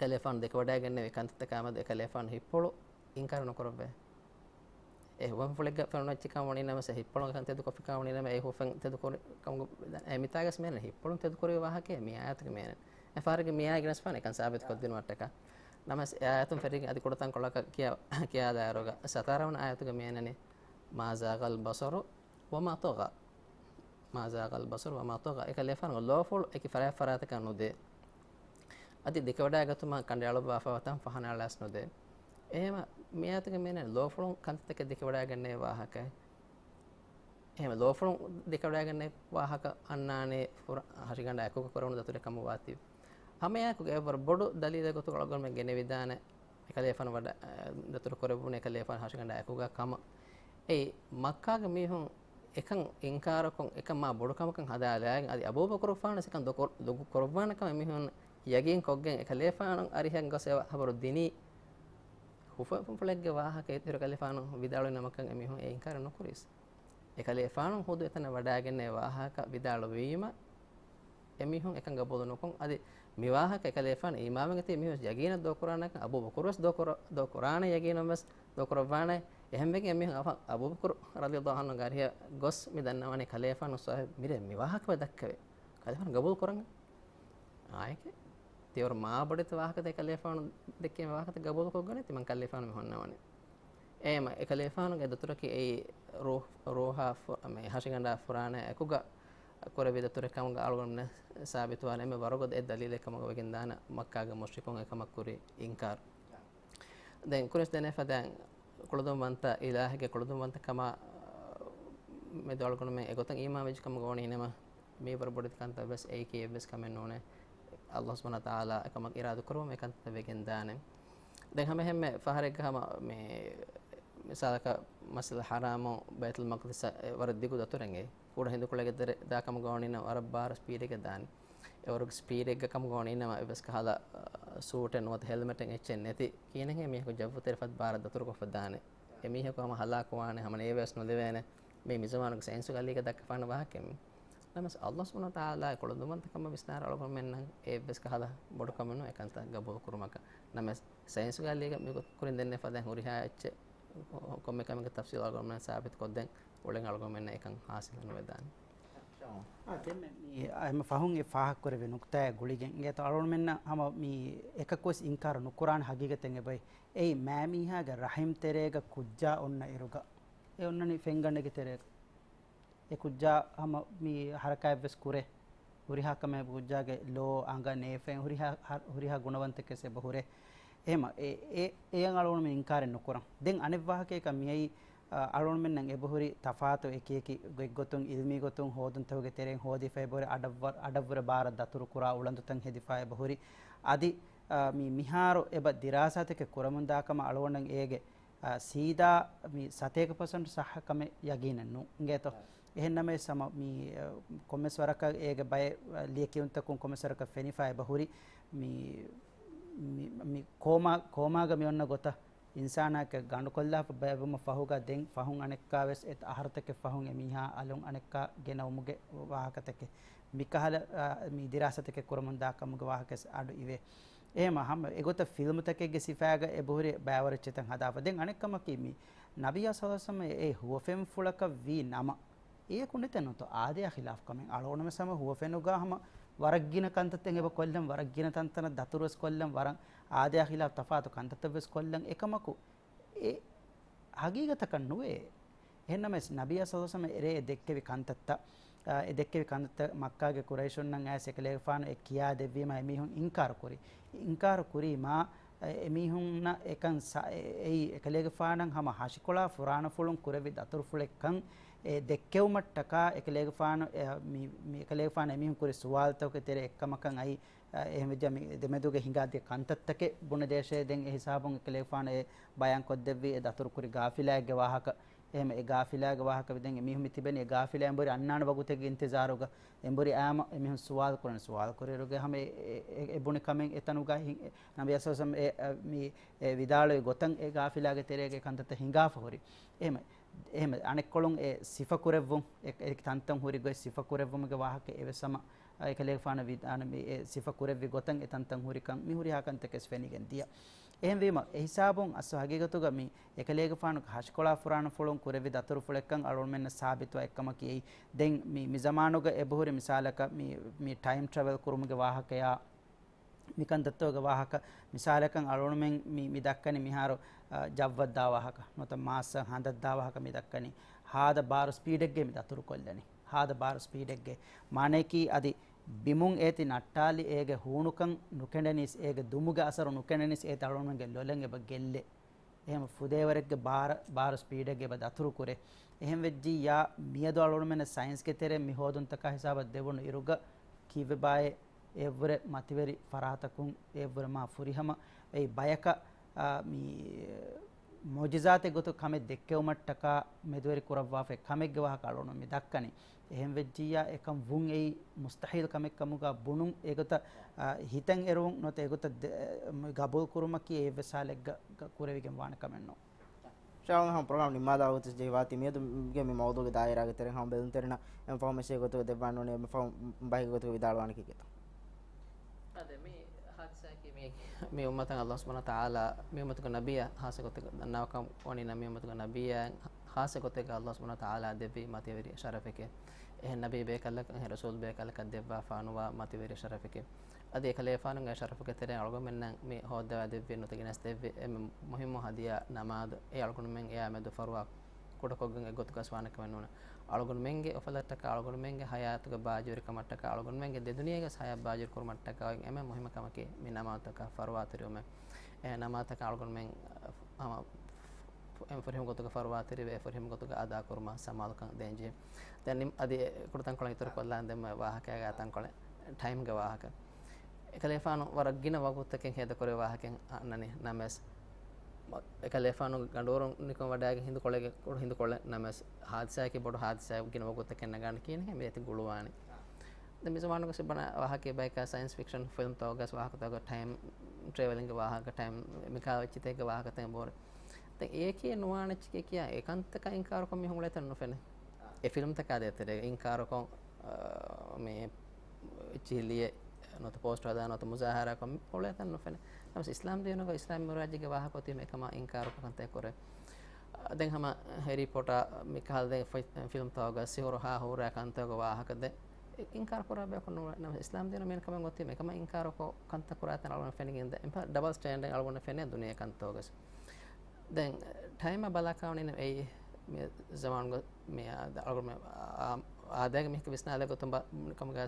ކަލޭފާނު ދެކެވަޑައިގެންނެވި ކަންތައްތަކާމެދު އެކަލޭފާނު ހިތްޕުޅު އިންކާރު ނުކުރައްވޭ. އެ ހުވަފެންފުޅެއްގަ ފެނުނު އެއްޗެއް ކަމަށް ވަނީ ނަމަވެސް، އެ ހިތްޕުޅުން އެކަން ތެދުކޮށްފިކަމަށް ވަނީ ނަމަ، އެ ހުވަފެން ތެދުކުރި ކަމުގަ ވެދާނެ. އެ މިތާގަސް މިއަންނަނީ ހިތްޕުޅުން ތެދުކުރި ވާހަކައެއް މި އާޔަތުގަ މިއަންނަނީ. އެ ފަހަރެއްގަ މިއާޔަތް ގެނެސްފާނެ އެކަން ސާބިތުކޮށްދިނުމަށްޓަކާ. ނަމަވެސް، އެ އާޔަތުން ފެށިގެން އަދި ކުޑަ ތަންކޮޅަކަށް ކިޔާ، ކިޔާދާއިރުގަ ސަތާރަ ވަނަ އާޔަތުގަ މިއަންނަނީ، "ما زاغ البصر وما طغى." ما زاغ البصر وما طغى. އެކަލޭފާނުގެ ލޯފުޅު އެކި ފަރާތް ފަރާތަކަށް ނުދޭ. އަދި ދެކެވަޑައިގަތުމަށް ކަނޑައަޅުއްވާފައިވާ ތަން ފަހަނައަޅާސް ނުދޭ. އެހެންވީމަ، މި އާޔަތުގަ މިއަންނަނީ ލޯފުޅުން ކަންތައްތަކެއް ދެކެވަޑައިގެންނެވި ވާހަކައެއް. އެހެންވެ، ލޯފުޅުން ދެކެވަޑައިގެންނެވި ވާހަކަ އަންނާނީ ފުރަ-، ހަށިގަނޑާ އެކުގަ ކުރެވުނު ދަތުރެއް ކަމަށް ވާތީ. ހަމައެއާއެކުގަ އެއްވަރު ބޮޑު ދަލީލެއް ގޮތުގަ އަޅުގަނޑުމެން ގެނެވިދާނެ، އެކަލޭފާނު ވަޑަ-، ދަތުރު ކުރެއްވުނީ އެކަލޭފާނު ހަށިގަނޑާ އެކުގަ ކަމަށް. އެއީ، މައްކާގެ މީހުން އެކަން އިންކާރުކޮށް، އެކަން މާ ބޮޑު ކަމަކަށް ހަދާލާގެން، އަދި އަބޫބަކުރުފާނަސް އެކަން ދޮ-، ކޮ-، ދޮގު ކުރައްވާނެ ކަމަށް އެމީހުން ޔަގީން ކޮށްގެން، އެކަލޭފާނު އަރިހަށް ގޮސް އެ ހަބަރު ދިނީ. ހުވަފެންފުޅެއްގެ ވާހަކަ އިތުރު އެކަލޭފާނު ވިދާޅުވި ނަމަކަށް އެމީހުން އެ އިންކާރު ނުކުރީސް. އެކަލޭފާނު ހުދު އެތަނަށް ވަޑައިގެންނެވި ވާހަކަ ވިދާޅުވީމަ، އެމީހުން އެކަން ގަބޫލު ނުކޮށް، އަދި މި ވާހަކަ އެކަލޭފާނު އީމާންވެގަތީ މީހުން ޔަގީނަށް ދޯކުރާނެކަން، އަބޫބަކުރުވެސް ދޯކުރާ-، ދޯކުރާނެ، ޔަގީނުންވެސް ދޯކުރައްވާނެ. އެހެންވެގެން އެމީހުން އަފަ-، އަބޫބަކުރު ރަޟިޔަﷲ ޢަންހުގެ އަރިހަށް ގޮސް މި ދަންނަވަނީ ކަލޭފާނު ޞާޙިބު މިރޭ މި ވާހަކަ ދައްކަވޭ. ކަލޭފާނު ގަބޫލު ކުރަން. އާއެކޭ. ތިވަރު މާ ބޮޑެތި ވާހަކަތައް ކަލޭފާނު ދެއްކޭ ވާހަކަތައް ގަބޫލުކޮށްގަނެ ތިމަން ކަލޭފާނު މި ހުންނަވަނީ. އެހެންވީމަ، އެކަލޭފާނުގެ ދަތުރަކީ އެއީ ރޫޙް-، ރޫޙާ ފު-، މި ހަށިގަނޑާ ފުރާނައާ އެކުގަ ކުރެއްވި ދަތުރެއް ކަމުގަ އަޅުގަނޑުމެންނަށް ސާބިތުވާނެ އެންމެ ވަރުގަދަ އެއް ދަލީލެއް ކަމުގަ ވެގެންދާނެ މައްކާގެ މުޝްރިކުން އެކަމަށް ކުރި އިންކާރު. ދެން ކުރިން ދެނެފަ ދެން ކުޅަދުންވަންތަ އިލާހެއްގެ ކުޅަދުންވަންތަކަމާ މެދު އަޅުގަނޑުމެން އެގޮތަށް އީމާންވެއްޖެ ކަމުގަ ވަނީނަމަ، މީވަރު ބޮޑެތި ކަންތައްވެސް އެއީކީ އެއްވެސް ކަމެއް ނޫނޭ. ﷲ ސުބްޙާނަހޫ ވަތަޢާލާ އެކަމަކު އިރާދަކުރުވުމުން އެކަންތައް ވެގެންދާނެ. ދެން ހަމައެހެންމެ ފަހަރެއްގަ ހަމަ މި މިސާލަކަށް މަސްޖިދުލް ޙަރާމު ބައިތުލް މަޤްދިސް ވަރަށް ދިގު ދަތުރެއް އެނގޭ. ކުޑަ ހިނދުކޮޅެއްގެ ތެރެ ދާ ކަމުގަ ވަނީނަމަ ވަރަށް ބާރަށް ސްޕީޑެއްގަ ދާނެ. އެވަރުގެ ސްޕީޑެއްގަ ކަމުގަ ވަނީނަމަ އެއްވެސް ކަހަލަ، އަ، ސޫޓެއް ނުވަތަ ހެލްމެޓެއް އެއްޗެއް ނެތި ކިހިނެއްހޭ މީހަކު ޖައްވު ތެރެފަދަ ބާރަށް ދަތުރުކޮށްފަ ދާނެ. އެ މީހަކު ހަމަ ހަލާކުވާނެ، ހަމަ ނޭވެސް ނުލެވޭނެ. މީ މިޒަމާނުގެ ސައިންސުގެ އަލީގަ ދައްކަފާނެ ވާހަކައެއް މީ. ނަމަވެސް ﷲ ސުބްޙާނަހޫ ވަތަޢާލާގެ ކުޅަދުންވަންތަކަމަށް ވިސްނާރަ އަޅުގަނޑުމެންނަށް އެއްވެސް ކަހަލަ ބޮޑު ކަމެއް ނޫން އެކަންތައް ގަބޫލު ކުރުމަކަށް. ނަމަވެސް ސައިންސުގެ އަލީގަ މި ކުރިން ދެންނެފަ ދެން ހުރިހާ އެއްޗެއް ކޮންމެ ކަމެއްގެ ތަފްސީލް އަޅުގަނޑުމެން ސާބިތުކޮށްދޭން އުޅެން އަޅުގަނޑުމެންނަށް އެކަން ޙާޞިލު ނުވެދާނެ. އާ، ދެންމެ މި އެންމެ ފަހުން އެ ފާހަގަކުރެއްވި ނުކުތާއެއް ގުޅިގެން އިނގޭތޯ އަޅުގަނޑުމެންނަށް ހަމަ މި އެކަކުވެސް އިންކާރު ނުކުރާނެ ހަގީގަތެއް އެބައޮތް. އެއީ މައިމީހާގެ ރަޙިމް ތެރޭގަ ކުއްޖާ އޮންނަ އިރުގަ. އެ އޮންނަނީ ފެންގަނޑެއްގެ ތެރޭގަ. އެ ކުއްޖާ ހަމަ މި ހަރަކާތްވެސް ކުރޭ. ހުރިހާ ކަމެއް ކުއްޖާގެ ލޯ، އަނގަ، ނޭފައިން ހުރިހާ، ހަ-، ހުރިހާ ގުނަވަންތަކެސް އެބަހުރޭ. އެހެމަ އެ، އެ، އެއަށް އަޅުގަނޑުމެން އިންކާރެއް ނުކުރަން. ދެން އަނެއް ވާހަކަޔަކަށް މިއައީ، އަ، އަޅުގަނޑުމެންނަށް އެބަހުރި ތަފާތު އެކިއެކި ގޮތްގޮތުން، އިލްމީ ގޮތުން ހޯދުންތަކުގެ ތެރެއިން ހޯދިފަ އެބަހުރި އަޑަށްވަ-، އަޑަށްވުރެ ބާރަށް ދަތުރުކުރާ އުޅަނދުތައް ހެދިފަ އެބަހުރި. އަދި، އަ، މި މިހާރު އެބަ ދިރާސާތަކެއް ކުރަމުންދާކަމަށް އަޅުގަނޑަށް އޭގެ އާ، ސީދާ މި ސަތޭކަ ޕަސެންޓް ޞައްޙަ ކަމެއް ޔަގީނެއް ނޫން އިނގޭތޯ. އާ. އެހެންނަމަވެސް ހަމަ މި، އަ، ކޮންމެސް ވަރަކަށް އޭގެ ބައެއް، އަ، ލިޔެކިޔުންތަކުން ކޮންމެސް ވަރަކަށް ފެނިފަ އެބަހުރި މި، މި، މި ކޯމާ، ކޯމާގަ މި އޮންނަ ގޮތަށް އިންސާނާއެކޭ ގަނޑުކޮށްލާފަ ބައިވުމަށް ފަހުގަ ދެން ފަހުން އަނެއްކާވެސް އެތައް އަހަރުތަކެއް ފަހުން އެމީހާ އަލުން އަނެއްކާ ގެނައުމުގެ ވާހަކަތަކެއް. މިކަހަލަ، އާ، މި ދިރާސާތަކެއް ކުރަމުންދާ ކަމުގެ ވާހަކަ އަޑު އިވޭ. އެހެމަ ހަމަ އެގޮތަށް ފިލްމުތަކެއްގެ ސިފައިގަ އެބަހުރި ބައިވަރުއެއްޗެތައް ހަދާފަ. ދެން އަނެއްކަމަކީ މި ނަބިއްޔާ ޞައްލަﷲު ޢަލައިހި ވަސައްލަމަ އެ ހުވަފެންފުޅަކަށް ވީ ނަމަ، އެޔަކު ނެތެއް ނުތޯ އާދަޔާ ޚިލާފު ކަމެއް. އަޅުގަނޑުމެން ހަމަ ހުވަފެނުގަ ހަމަ ވަރަށް ގިނަ ކަންތައްތައް އެބަ ކޮށްލަން، ވަރަށް ގިނަ ތަންތަނަށް ދަތުރުވެސް ކޮށްލަން، ވަރަށް އާދަޔާ ޚިލާފު ތަފާތު ކަންތައްތައްވެސް ކޮށްލަން. އެކަމަކު އެ ހަގީގަތަކަށް ނުވޭ. އެހެންނަމަވެސް، ނަބިއްޔާ ޞައްލަﷲު ޢަލައިހި ވަސައްލަމަ އެރޭ އެ ދެއްކެވި ކަންތައްތައް، އާ، އެ ދެއްކެވި ކަންތައްތައް މައްކާގެ ޤުރައިޝުންނަށް އައިސް އެކަލޭގެފާނު އެ ކިޔާ ދެއްވީމާ އެމީހުން އިންކާރު ކުރި. އިންކާރު ކުރީމާ، އެ، އެމީހުންނަށް އެކަން ސަ-، އެ، އެއީ އެކަލޭގެފާނަށް ހަމަ ހަށިކޮޅާ ފުރާނަފުޅުން ކުރެއްވި ދަތުރުފުޅެއްކަން އެ ދެއްކެވުމަށްޓަކާ އެކަލޭގެފާނު، އެ، މި، މި އެކަލޭގެފާނު އެމީހުން ކުރި ސުވާލުތަކުގެ ތެރެ އެއްކަމަކަށް އައި، އެ، އެހެންވެއްޖާ މި ދެމެދުގެ ހިނގާ ދިޔަ ކަންތައްތަކެއް ބުނެދޭށޭ. ދެން އެ ހިސާބުން އެކަލޭގެފާނު އެ ބަޔާންކޮށްދެއްވި އެ ދަތުރުކުރި ގާފިލާއެއްގެ ވާހަކަ، އެހެން އެ ގާފިލާގެ ވާހަކަ ވި ދެން އެމީހުން މި ތިބެނީ އެ ގާފިލާ އެނބުރި އަންނާނެ ވަގުތެއްގެ އިންތިޒާރުގަ. އެނބުރި އާމަ އެމީހުން ސުވާލު ކުރަން ސުވާލު ކުރިއިރުގެ ހަމަ އެ، އެ، އެ، އެ ބުނި ކަމެއް އެތަނުގަ ހި-، ނަބީ ސައްސަމް އެ، އެ، މި، އެ ވިދާޅުވި ގޮތަށް އެ ގާފިލާގެ ތެރޭގެ ކަންތައްތައް ހިނގާފަ ހުރި. އެހެމަ، އެހެމަ އަނެއްކޮޅުން އެ ސިފަ ކުރެއްވުން، އެ، އެ ތަންތަން ހުރި ގޮތް ސިފަ ކުރެއްވުމުގެ ވާހަކަ އެވެސް ހަމަ، އެ ކަލޭގެފާނަށް ވި-، އަނެ މި އެ ސިފަ ކުރެއްވި ގޮތަށް އެ ތަންތަން ހުރިކަން މި ހުރިހާ ކަންތަކެސް ފެނިގެން ދިޔަ. އެހެންވީމަ، އެ ހިސާބުން އަސްލު ހަގީގަތުގަ މި އެކަލޭގެފާނުގެ ހަށިކޮޅާ ފުރާނަފުޅުން ކުރެއްވި ދަތުރުފުޅެއްކަން އަޅުގަނޑުމެންނަށް ސާބިތުވާ އެއްކަމަކީ އެއީ. ދެން މި، މި ޒަމާނުގަ އެބަހުރި މިސާލަކަށް މި، މި ޓައިމް ޓްރެވެލް ކުރުމުގެ ވާހަކަޔާ، މިކަންތައްތަކުގެ ވާހަކަ، މިސާލަކަށް އަޅުގަނޑުމެން މި، މި ދައްކަނީ މިހާރު، އަ، ޖައްވަށްދާ ވާހަކަ، ނުވަތަ މާސްއަށް ހަނދަށްދާ ވާހަކަ މި ދައްކަނީ. ހާދަ ބާރު ސްޕީޑެއްގައި މި ދަތުރުކޮށްލަނީ. ހާދަ ބާރު ސްޕީޑެއްގައި. މާނަޔަކީ އަދި ބިމުން އޭތި ނައްޓާލި އޭގެ ހޫނުކަން ނުކެނޑެނީސް، އޭގެ ދުމުގެ އަސަރު ނުކެނޑެނީސް އޭތި އަޅުގަނޑުމެންގެ ލޮލަށް އެބަ ގެއްލޭ. އެހެން ފުދޭވަރެއްގެ ބާރަ-، ބާރު ސްޕީޑެއްގައި އެބަ ދަތުރުކުރޭ. އެހެން ވެއްޖިއްޔާ، މިއަދު އަޅުގަނޑުމެންނަށް ސައިންސްގެ ތެރެއިން މި ހޯދުންތަކާ ހިސާބަށް ދެވުނު އިރުގަ، ކީއްވެބާއޭ އެއަށްވުރެ މަތިވެރި ފަރާތަކުން އެއަށްވުރެ މާ ފުރިހަމަ އެއީ ބަޔަކަށް، އާ، މި މުޢުޖިޒާތެއް ގޮތުގަ ކަމެއް ދެއްކެވުމަށްޓަކާ މެދުވެރި ކުރައްވާފައި ކަމެއްގެ ވާހަކަ އަޅުގަނޑު މި ދައްކަނީ. އެހެން ވެއްޖިއްޔާ، އެކަން ވުން އެއީ މުސްތަޙީލު ކަމެއް ކަމުގަ ބުނުން އެގޮތަށް، އާ، ހިތަށް އެރުވުން ނުވަތަ އެގޮތަށް ދެ-، ގަބޫލު ކުރުމަކީ އެއްވެސް ހާލެއްގަ ގަ-، ކުރެވިގެން ވާނެ ކަމެއް ނޫން. އިންޝާﷲ ހަމަ ޕްރޮގްރާމް ނިންމާލާ ވަގުތު ޖެހިވާތީ މިއަދުގެ މި މައުޟޫޢުގެ ދާއިރާގެ ތެރެއިން ހަމަ ބެލުންތެރިންނަށް އެންފޯމޭޝަން ގޮތުގަ ދެއްވާން ނޫނީ އެންފޯ-، ބަހެއްގެ ގޮތުގަ ވިދާޅުވާނެކީ ކިތަން. އާދެ، މި ހާދިސާއަކީ މި، މި އުއްމަތަށް ﷲ ސުބްޙާނަހޫ ވަތަޢާލާ މި އުއްމަތުގެ ނަބިއްޔާ ޚާއްޞަ ގޮތެއް ދަންނަވާކަމަށް ވަނީ ނަމަ، މި އުއްމަތުގެ ނަބިއްޔާ ޚާއްޞަ ގޮތެއްގަ ﷲ ސުބްޙާނަހޫ ވަތަޢާލާ ދެއްވި މަތިވެރި ޝަރަފެކޭ. އެހެން ނަބީ ބޭކަލަކަށް، އެހެން ރަސޫލު ބޭކަލަކަށް ދެއްވާފާ ނުވާ މަތިވެރި ޝަރަފެކޭ. އަދި އެކަލޭފާނުގެ ޝަރަފުގެ ތެރެއިން އަޅުގަނޑުމެންނަށް މި ހޯއްދަވާ ދެއްވި ނުވަތަ ގެނެސް ދެއްވި އެންމެ މުހިއްމު ހަދިޔާ ނަމާދު، އެ އަޅުގަނޑުމެން އެއާ މެދު ފަރުވާ ކުޑަކޮށްގެން އެއްގޮތަކަށް ވާނެ ކަމެއް ނޫން. އަޅުގަނޑުމެންގެ އުފަލަށްޓަކާ، އަޅުގަނޑުމެންގެ ހަޔާތުގެ ބާޖޫރިކަމަށްޓަކާ، އަޅުގަނޑުމެންގެ ދެދުނިޔޭގެ ހަޔާތް ބާޖޫރި ކުރުމަށްޓަކާ އެންމެ މުހިއްމު ކަމަކީ މި ނަމާދުތަކަށް ފަރުވާތެރިވުމެއް. އެ ނަމާދުތަކަށް އަޅުގަނޑުމެން ހަމަ އެން ފުރިހަމަ ގޮތުގަ ފަރުވާތެރިވެ، ފުރިހަމަ ގޮތުގަ އަދާކުރުމަށް ސަމާލުކަން ދޭންޖެހޭ. ދެން ނިމް-، އަދި އެ ކުޑަތަންކޮޅެއް އިތުރުކޮށްލާން ދެން ވާހަކައިގެ ތަންކޮޅެއް، ޓައިމްގެ ވާހަކަ. އެކަލޭފާނު ވަރަށް ގިނަ ވަގުތުތަކެއް ހޭދަކުރެވޭ ވާހަކައެއް އަންނަނީ ނަމަވެސް، އެކަލޭފާނު ގަނޑުވަރުން ނިކުމެ ވަޑައިގެން ހިނދުކޮޅެއްގެ ކުޑަ ހިނދުކޮޅެއް ނަމަވެސް، ހާދިސާއަކީ ބޮޑު ހާދިސާއެއް ގިނަ ވަގުތުތަކެއް ނަގާނެ ކިޔަނީ މި އޭތި ގުޅުވާނީ. ދެން މި ޒަމާނުގަ ސިބަނާ ވާހަކަ ބަޔަކާ ސައިންސް ފިކްޝަން ފިލްމްތަކުގަ ވާހަކަތަކުގަ ޓައިމް ޓްރެވެލިންގ ވާހަކަ، ޓައިމް މިކާ އެއްޗިތެއްގެ ވާހަކަތައް ބޯރެ. ދެން އެއަކީ ނުވާނެ އެއްޗެކޭ ކިޔާ އެކަންތަކަށް އިންކާރުކޮށް މީހުން އުޅޭތަން ނުފެނޭ. އެ ފިލްމްތަކާ ދޭތެރޭގަ އިންކާރުކޮށް، އާ، މި އެއްޗިހި ލިޔެ ނުވަތަ ޕޯސްޓް ހަދާ ނުވަތަ މުޒާހަރާކޮށް އުޅޭތަން ނުފެނޭ. ނަމަވެސް އިސްލާމް ދީނުގަ އިސްލާމް މިރާޖްގެ ވާހަކަ އޮތީމަ އެކަމާ އިންކާރުކޮށް ކަންތައް ކުރޭ. ދެން ހަމަ ހެރީ ޕޮޓާ މިކަހަލަ ދެން ފި-، ފިލްމްތަކުގަ ސިހުރު ހާ ހޫރާ ކަންތަކުގެ ވާހަކަ ދެން އިންކާރު ކުރާ ބަޔަކު ނޫން. ނަމަވެސް އިސްލާމް ދީނު މިއަންނަ ކަމެއް އޮތީމަ އެކަމާ އިންކާރުކޮށް ކަންތައް ކުރާތަން އަޅުގަނޑު ފެނިގެން ދޭ. އެންފަ ޑަބަލް ސްޓޭންޑަޑް އަޅުގަނޑު ފެނޭ ދުނިޔެ ކަންތަކުގަސް. ދެން ޓައިމަށް ބަލާކަށް ވަނީ އެއީ މި ޒަމާނުގަ މި އާ-، އަޅުގަނޑު މި އާ-، އާދައިގެ މީހަކު ވިސްނާލެއް ގޮތުން ބަ-، ކަމުގަ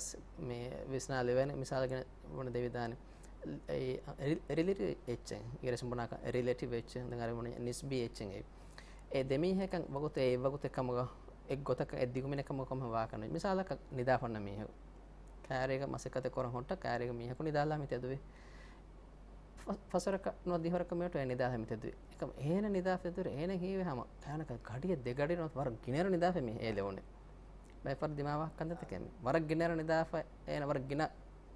މި ވިސްނާލެވޭނެ މިސާލެއް ގެނެ ބުނެ ދެވިދާނެ. އެއީ ރި-، ރިލެޓިވް އެއްޗެއް. އިނގިރޭސިން ބުނާކަށް ރިލެޓިވް އެއްޗެއް. ދެން އަރަބި ބުނީ ނިސްބީ އެއްޗެއް. އެ ދެމީހަކަށް ވަގުތު އެއް ވަގުތެއް ކަމުގަ އެއްގޮތަކަށް އެއް ދިގުމިނެއް ކަމުގަ ކޮންމެ ވާކަން ނުވޭ. މިސާލަކަށް ނިދާފަންނަ މީހަކު ކާރީގަ މަސައްކަތެއް ކުރަން ހުއްޓަ ކާރީގަ މީހަކު ނިދާލާ މި ތެދުވި. ފަ-، ފަސްވަރަކަށް ނުވަ ދިހަވަރަކަށް މިއޮތު އެ ނިދާފަ މި ތެދުވި. އެކަމް އޭނަ ނިދާފަ ތެދުވި އޭނަ ހީވެ ހަމަ ކާނަކަ ގަޑިއެއް ދެ ގަޑި ނުވަތަ ވަރަށް ގިނައިރު ނިދާފަ މި ހޭލެވުނެ. ބައެއް ފަރު ދިމާވާ ކަންތައްތަކެއް މި. ވަރަށް ގިނައިރު ނިދާފަ އޭނަ ވަރަށް ގިނަ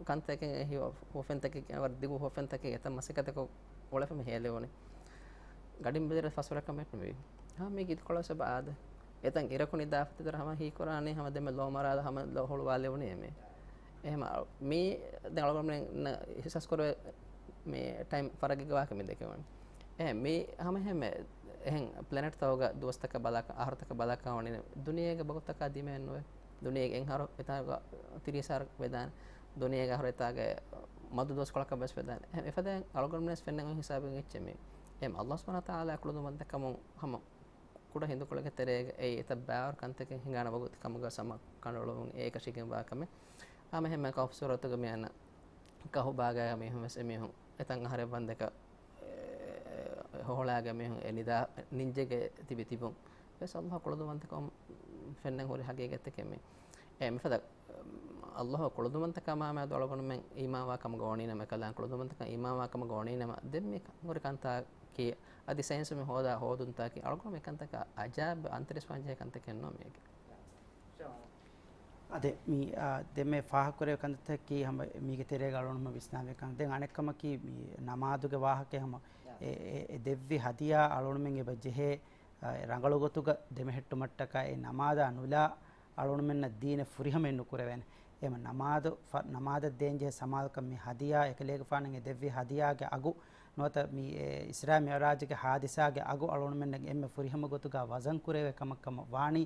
ކަންތަކެއް ހީވަ ހުވަފެންތަކެއް ވަރަށް ދިގު ހުވަފެންތަކެއް އެތައް މަސައްކަތަކޮށް އުޅެފަ މި ހޭލެވުނެ. ގަޑިން ބެދެރެ ފަސްވަރަކަށް މެޓް މިވީ. ހާ މީ ގިދުކޮޅަށް ސަބަ އާދެ. އެތަން އިރަކު ނިދާފަ ތެދުރަ ހަމަ ހީކުރާނީ ހަމަ ދެމެ ލޯ މަރާލަ ހަމަ ލޯ ހުޅުވާލެވުނީ އެމެ. އެހެމަ މީ ދެން އަޅުގަނޑުމެން އިހްސާސް ކުރެ މި ޓައިމް ފަރަގެއްގެ ވާހަކަ މި ދެކެވަނީ. އެ މީ ހަމަ ހެމެ އެހެން ޕްލެނެޓްތަކުގަ ދުވަސްތަކަށް ބަލާކަށް އަހަރުތަކަށް ބަލާކަށް ވަނީ ދުނިޔޭގެ ބަގުތަކާ ދިމައެއް ނުވޭ. ދުނިޔޭގެ އެއް އަހަރު އެތާގަ ތިރީސް އަހަރު ވެދާނެ. ދުނިޔޭގެ އަހަރު އެތާގެ މަދު ދުވަސްކޮޅަކަށް ވެސް ވެދާނެ. އެ އެފަދައިން އަޅުގަނޑުމެން ވެސް ފެންނަން އޮތް ހިސާބެއް އެއްޗެއް މީ. އެ ﷲ ސުބްޙާނަހޫ ވަތަޢާލާ ކުޅަދުންވަންތަ ކަމުން ހަމަ ކުޑަ ހިނދުކޮޅެއްގެ ތެރޭގަ އެއީ އެތައް ބާވަރު ކަންތަކެއް ހިނގާނެ ވަގުތު ކަމުގަ ސަމާ ކަނޑައެޅުމުން އެ އެކަށީގެންވާ ކަމެއް. ހަމަ ހެމެ ކަހުފު ސޫރަތުގަ މި އަންނަ ކަހު ބާގާގަ މީހުން ވެސް އެމީހުން އެތަން އަހަރެއް ވަންދެކަށް ހޮހޮޅާގެ މީހުން އެ ނިދާ ނިންޖެގެ ތިބި ތިބުން ވެސް ﷲ ކުޅަދުންވަންތަކަމުން ފެންނަން ހުރި ހަގީގަތެކެއް މީ. އެ މިފަދަ ﷲ ކުޅަދުންވަންތަކަމާ މެދު އަޅުގަނޑުމެން އީމާންވާ ކަމުގަ ވަނީނަމަ، އެކަލާނގެ ކުޅަދުންވަންތަކަން އީމާންވާ ކަމުގަ ވަނީނަމަ، ދެން މި ކަން ހުރި ކަންތަކީ އަދި ސައިންސު މި ހޯދާ ހޯދުންތަކީ އަޅުގަނޑު މި ކަންތަކަށް އަޖައިބު އަންތަރިސް ވާންޖެހޭ ކަންތަކެއް ނޫން މީގެ. އަދެ މި، އާ، ދެންމެ ފާހަގަކުރެވޭ ކަންތައްތަކީ ހަމަ މީގެ ތެރޭގަ އަޅުގަނޑު ހަމަ ވިސްނާލެވޭ ކަން. ދެން އަނެއްކަމަކީ މި ނަމާދުގެ ވާހަކަ ހަމަ އެ، އެ، އެ ދެއްވި ހަދިޔާ އަޅުގަނޑުމެން އެބަ ޖެހޭ، އާ، ރަނގަޅު ގޮތުގަ ދެމެހެއްޓުމަށްޓަކާ އެ ނަމާދާ ނުލާ އަޅުގަނޑުމެންނަށް ދީނެއް ފުރިހަމައެއް ނުކުރެވޭނެ. އެހެން ނަމާދު ފަ-، ނަމާދަށް ދޭންޖެހޭ ސަމާލުކަން މި ހަދިޔާ އެކަލޭގެފާނަށް އެ ދެއްވި ހަދިޔާގެ އަގު ނުވަތަ މި، އެ، އިސްރާ މިޢުރާޖުގެ ހާދިސާގެ އަގު އަޅުގަނޑުމެންނަށް އެންމެ ފުރިހަމަ ގޮތުގަ ވަޒަން ކުރެވޭ ކަމަށް ކަމަށް ވާނީ.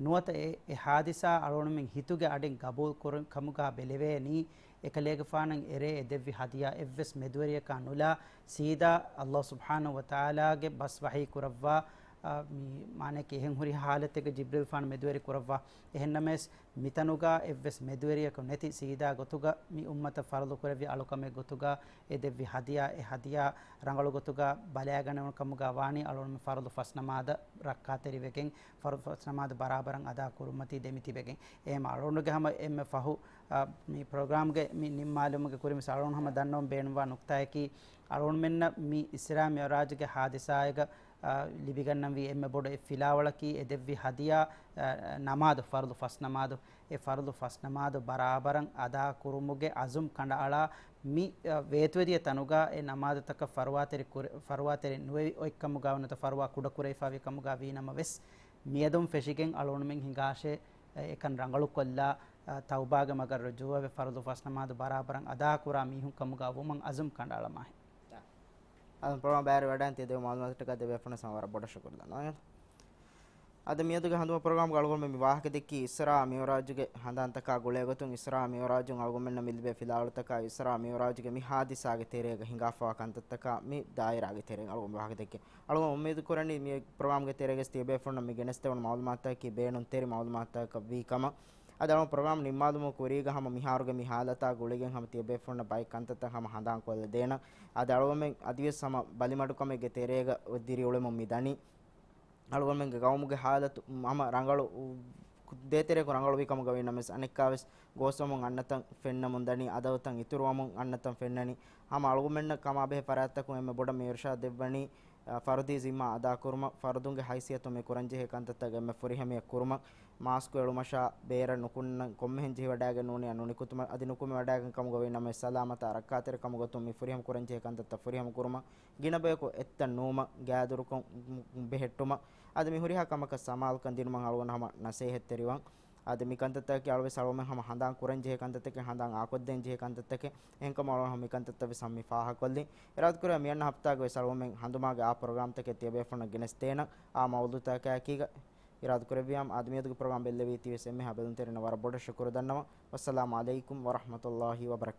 ނުވަތަ އެ، އެ ހާދިސާ އަޅުގަނޑުމެން ހިތުގެ އަޑިން ގަބޫލު ކުރުން ކަމުގަ ބެލެވޭނީ، އެކަލޭގެފާނަށް އެރޭ އެ ދެއްވި ހަދިޔާ އެއްވެސް މެދުވެރިޔަކާ ނުލާ، ސީދާ ﷲ ސުބްޙާނަހޫ ވަތަޢާލާގެ ބަސް ވަޙީ ކުރައްވާ، އާ، މި މާނައަކީ އެހެން ހުރި ހާލަތެއްގަ ޖިބްރީލްފާނު މެދުވެރި ކުރައްވާ. އެހެންނަމަވެސް، މިތަނުގަ އެއްވެސް މެދުވެރިޔަކު ނެތި ސީދާ ގޮތުގަ މި އުއްމަތަށް ފަރުޟު ކުރެއްވި އަޅުކަމެއް ގޮތުގަ އެ ދެއްވި ހަދިޔާ، އެ ހަދިޔާ ރަނގަޅު ގޮތުގަ ބަލައިގަނެވުނު ކަމުގަ ވާނީ އަޅުގަނޑުމެން ފަރުޟު ފަސް ނަމާދަށް ރައްކާތެރިވެގެން، ފަރުޟު ފަސް ނަމާދު ބަރާބަރަށް އަދާ ކުރުމަތީ ދެމިތިބެގެން. އެހެން އަޅުގަނޑުގެ ހަމަ އެންމެ ފަހު، އާ، މި ޕްރޮގްރާމްގެ މި ނިންމާލުމުގެ ކުރިން ވެސް އަޅުގަނޑު ހަމަ ދަންނަވަން ބޭނުންވާ ނުކްތާއަކީ، އަޅުގަނޑުމެންނަށް މި އިސްރާ މިޢުރާޖުގެ ހާދިސާއިގަ، އާ، ލިބިގަންނަންވީ އެންމެ ބޮޑު އެއް ފިލާވަޅަކީ އެ ދެއްވި ހަދިޔާ، އާ، ނަމާދު، ފަރުޟު ފަސް ނަމާދު. އެ ފަރުޟު ފަސް ނަމާދު ބަރާބަރަށް އަދާ ކުރުމުގެ އަޒުމް ކަނޑައަޅާ މި، އަ، ވޭތުވެދިޔަ ތަނުގަ އެ ނަމާދުތަކަށް ފަރުވާތެރި ކުރެ-، ފަރުވާތެރި ނުވެ އޮތްކަމުގަ ނުވަތަ ފަރުވާ ކުޑަކުރެވިފައިވި ކަމުގަ ވީނަމަވެސް، މިއަދުން ފެށިގެން އަޅުގަނޑުމެން ހިނގާށޭ، އެ، އެކަން ރަނގަޅުކޮށްލާ، އަ، ތައުބާގެ މަގަށް ރުޖޫޢަވެ ފަރުޟު ފަސް ނަމާދު ބަރާބަރަށް އަދާކުރާ މީހުން ކަމުގަ ވުމަށް އަޒުމް ކަނޑައަޅަމާހެން. އަދު ޕްރޮގްރާމް ބައިވެރި ވެވަޑައިގެން ތިޔަ ދެއްވި މަޢުލޫމާތުތަކަށް ދެބޭފުޅުންނަށް ވަރަށް ބޮޑަށް ޝުކުރު ދަންނަވަން. އަދި މިއަދުގެ ހަނދުމަ ޕްރޮގްރާމްގަ އަޅުގަނޑުމެން މި ވާހަކަ ދެއްކީ އިސްރާ މިޢުރާޖުގެ ހަނދާންތަކާ ގުޅޭގޮތުން، އިސްރާ މިޢުރާޖުން އަޅުގަނޑުމެންނަށް މިލިބޭ ފިލާވަޅުތަކާ، އިސްރާ މިޢުރާޖުގެ މި ހާދިސާގެ ތެރޭގަ ހިނގާފަވާ ކަންތައްތަކާ މި ދާއިރާގެ ތެރެއިން އަޅުގަނޑު ވާހަކަ ދެއްކޭ. އަޅުގަނޑު އުއްމީދު ކުރަނީ މި ޕްރޮގްރާމްގެ ތެރޭގަ ތިޔަބޭފުޅުންނަށް މި ގެނެސްދެވުނު މަޢުލޫމާތުތަކަކީ ބޭނުންތެރި މަޢުލޫމާތުތަކަކަށް ވީ ކަމަށް. އަދި އަޅުގަނޑު ޕްރޮގްރާމް ނިންމާލުމުގެ ކުރީގަ ހަމަ މިހާރުގެ މި ހާލަތާ ގުޅިގެން ހަމަ ތިޔަބޭފުޅުންނަށް ބައެއް ކަންތައްތައް ހަމަ ހަނދާންކޮށްލަދޭނަން. އަދި އަޅުގަނޑުމެން އަދިވެސް ހަމަ ބަލިމަޑުކަމެއްގެ ތެރޭގަ ދިރިއުޅެމުން މި ދަނީ. އަޅުގަނޑުމެންގެ ގައުމުގެ ހާލަތު ހަމަ ރަނގަޅު، ދޭތެރެއަކު ރަނގަޅުވި ކަމުގަ ވީނަމަވެސް، އަނެއްކާވެސް ގޯސްވަމުން އަންނަތަން ފެންނަމުން ދަނީ، އަދަދުތައް އިތުރުވަމުން އަންނަތަން ފެންނަނީ. ހަމަ އަޅުގަނޑުމެންނަށް ކަމާބެހޭ ފަރާތްތަކުން އެންމެ ބޮޑަށް މި އިރުޝާދު ދެއްވަނީ، އަ، ފަރުދީ ޒިންމާ އަދާކުރުމަށް، ފަރުދުންގެ ހައިސިއްޔަތުން މި ކުރަންޖެހޭ ކަންތައްތަކަށް އެންމެ ފުރިހަމަޔަށް ކުރުމަށް، މާސްކު އެޅުމަށާ، ބޭރަށް ނުކުންނަން، ކޮންމެހެން ޖެހިވަޑައިގެން ނޫނީ ނުނިކުތުމަށް، އަދި ނުކުމެވަޑައިގެން ކަމުގަ ވީނަމަވެސް، ސަލާމަތާ ރައްކާތެރިކަމުގެ ގޮތުން މި ފުރިހަމަ ކުރަންޖެހޭ ކަންތައްތައް ފުރިހަމަ ކުރުމަށް، ގިނަ ބަޔަކު އެއްތަން ނުވުމަށް، ގާތްދުރުކޮށް ބެހެއްޓުމަށް، އަދި މި ހުރިހާ ކަމަކަށް ސަމާލުކަން ދިނުމަށް އަޅުގަނޑު ހަމަ ނަސޭހަތްތެރިވަން. އަދި މި ކަންތައްތަކަކީ އަޅުވެސް އަޅުގަނޑުމެން ހަމަ ހަނދާން ކުރަން ޖެހޭ ކަންތައްތަކެއް، ހަނދާން އާކޮށްދޭން ޖެހޭ ކަންތައްތަކެއް. އެހެންކަމުން އަޅުގަނޑު ހަމަ މި ކަންތައްތައް ވެސް ހަމަ މި ފާހަގަކޮށްލީ. އިރާދަކުރޭ މިއަންނަ ހަފްތާގަ ވެސް އަޅުގަނޑުމެން ހަނދުމާގެ އާ ޕްރޮގްރާމްތަކެއް ތިޔަބޭފުޅުންނަށް ގެނެސްދޭނަން. އާ މައުޟޫޢުތަކާއެކީގަ އިރާދަކުރެއްވިއްޔާ، އަދި މިއަދުގެ ޕްރޮގްރާމް ބެއްލެވީތީވެސް އެންމެހާ ބެލުންތެރިންނަށް ވަރަށް ބޮޑަށް ޝުކުރު ދަންނަވަން. ވައްސަލާމު ޢަލައިކުމް ވަރަޙްމަތުﷲ ވަބަރަކާތުހު.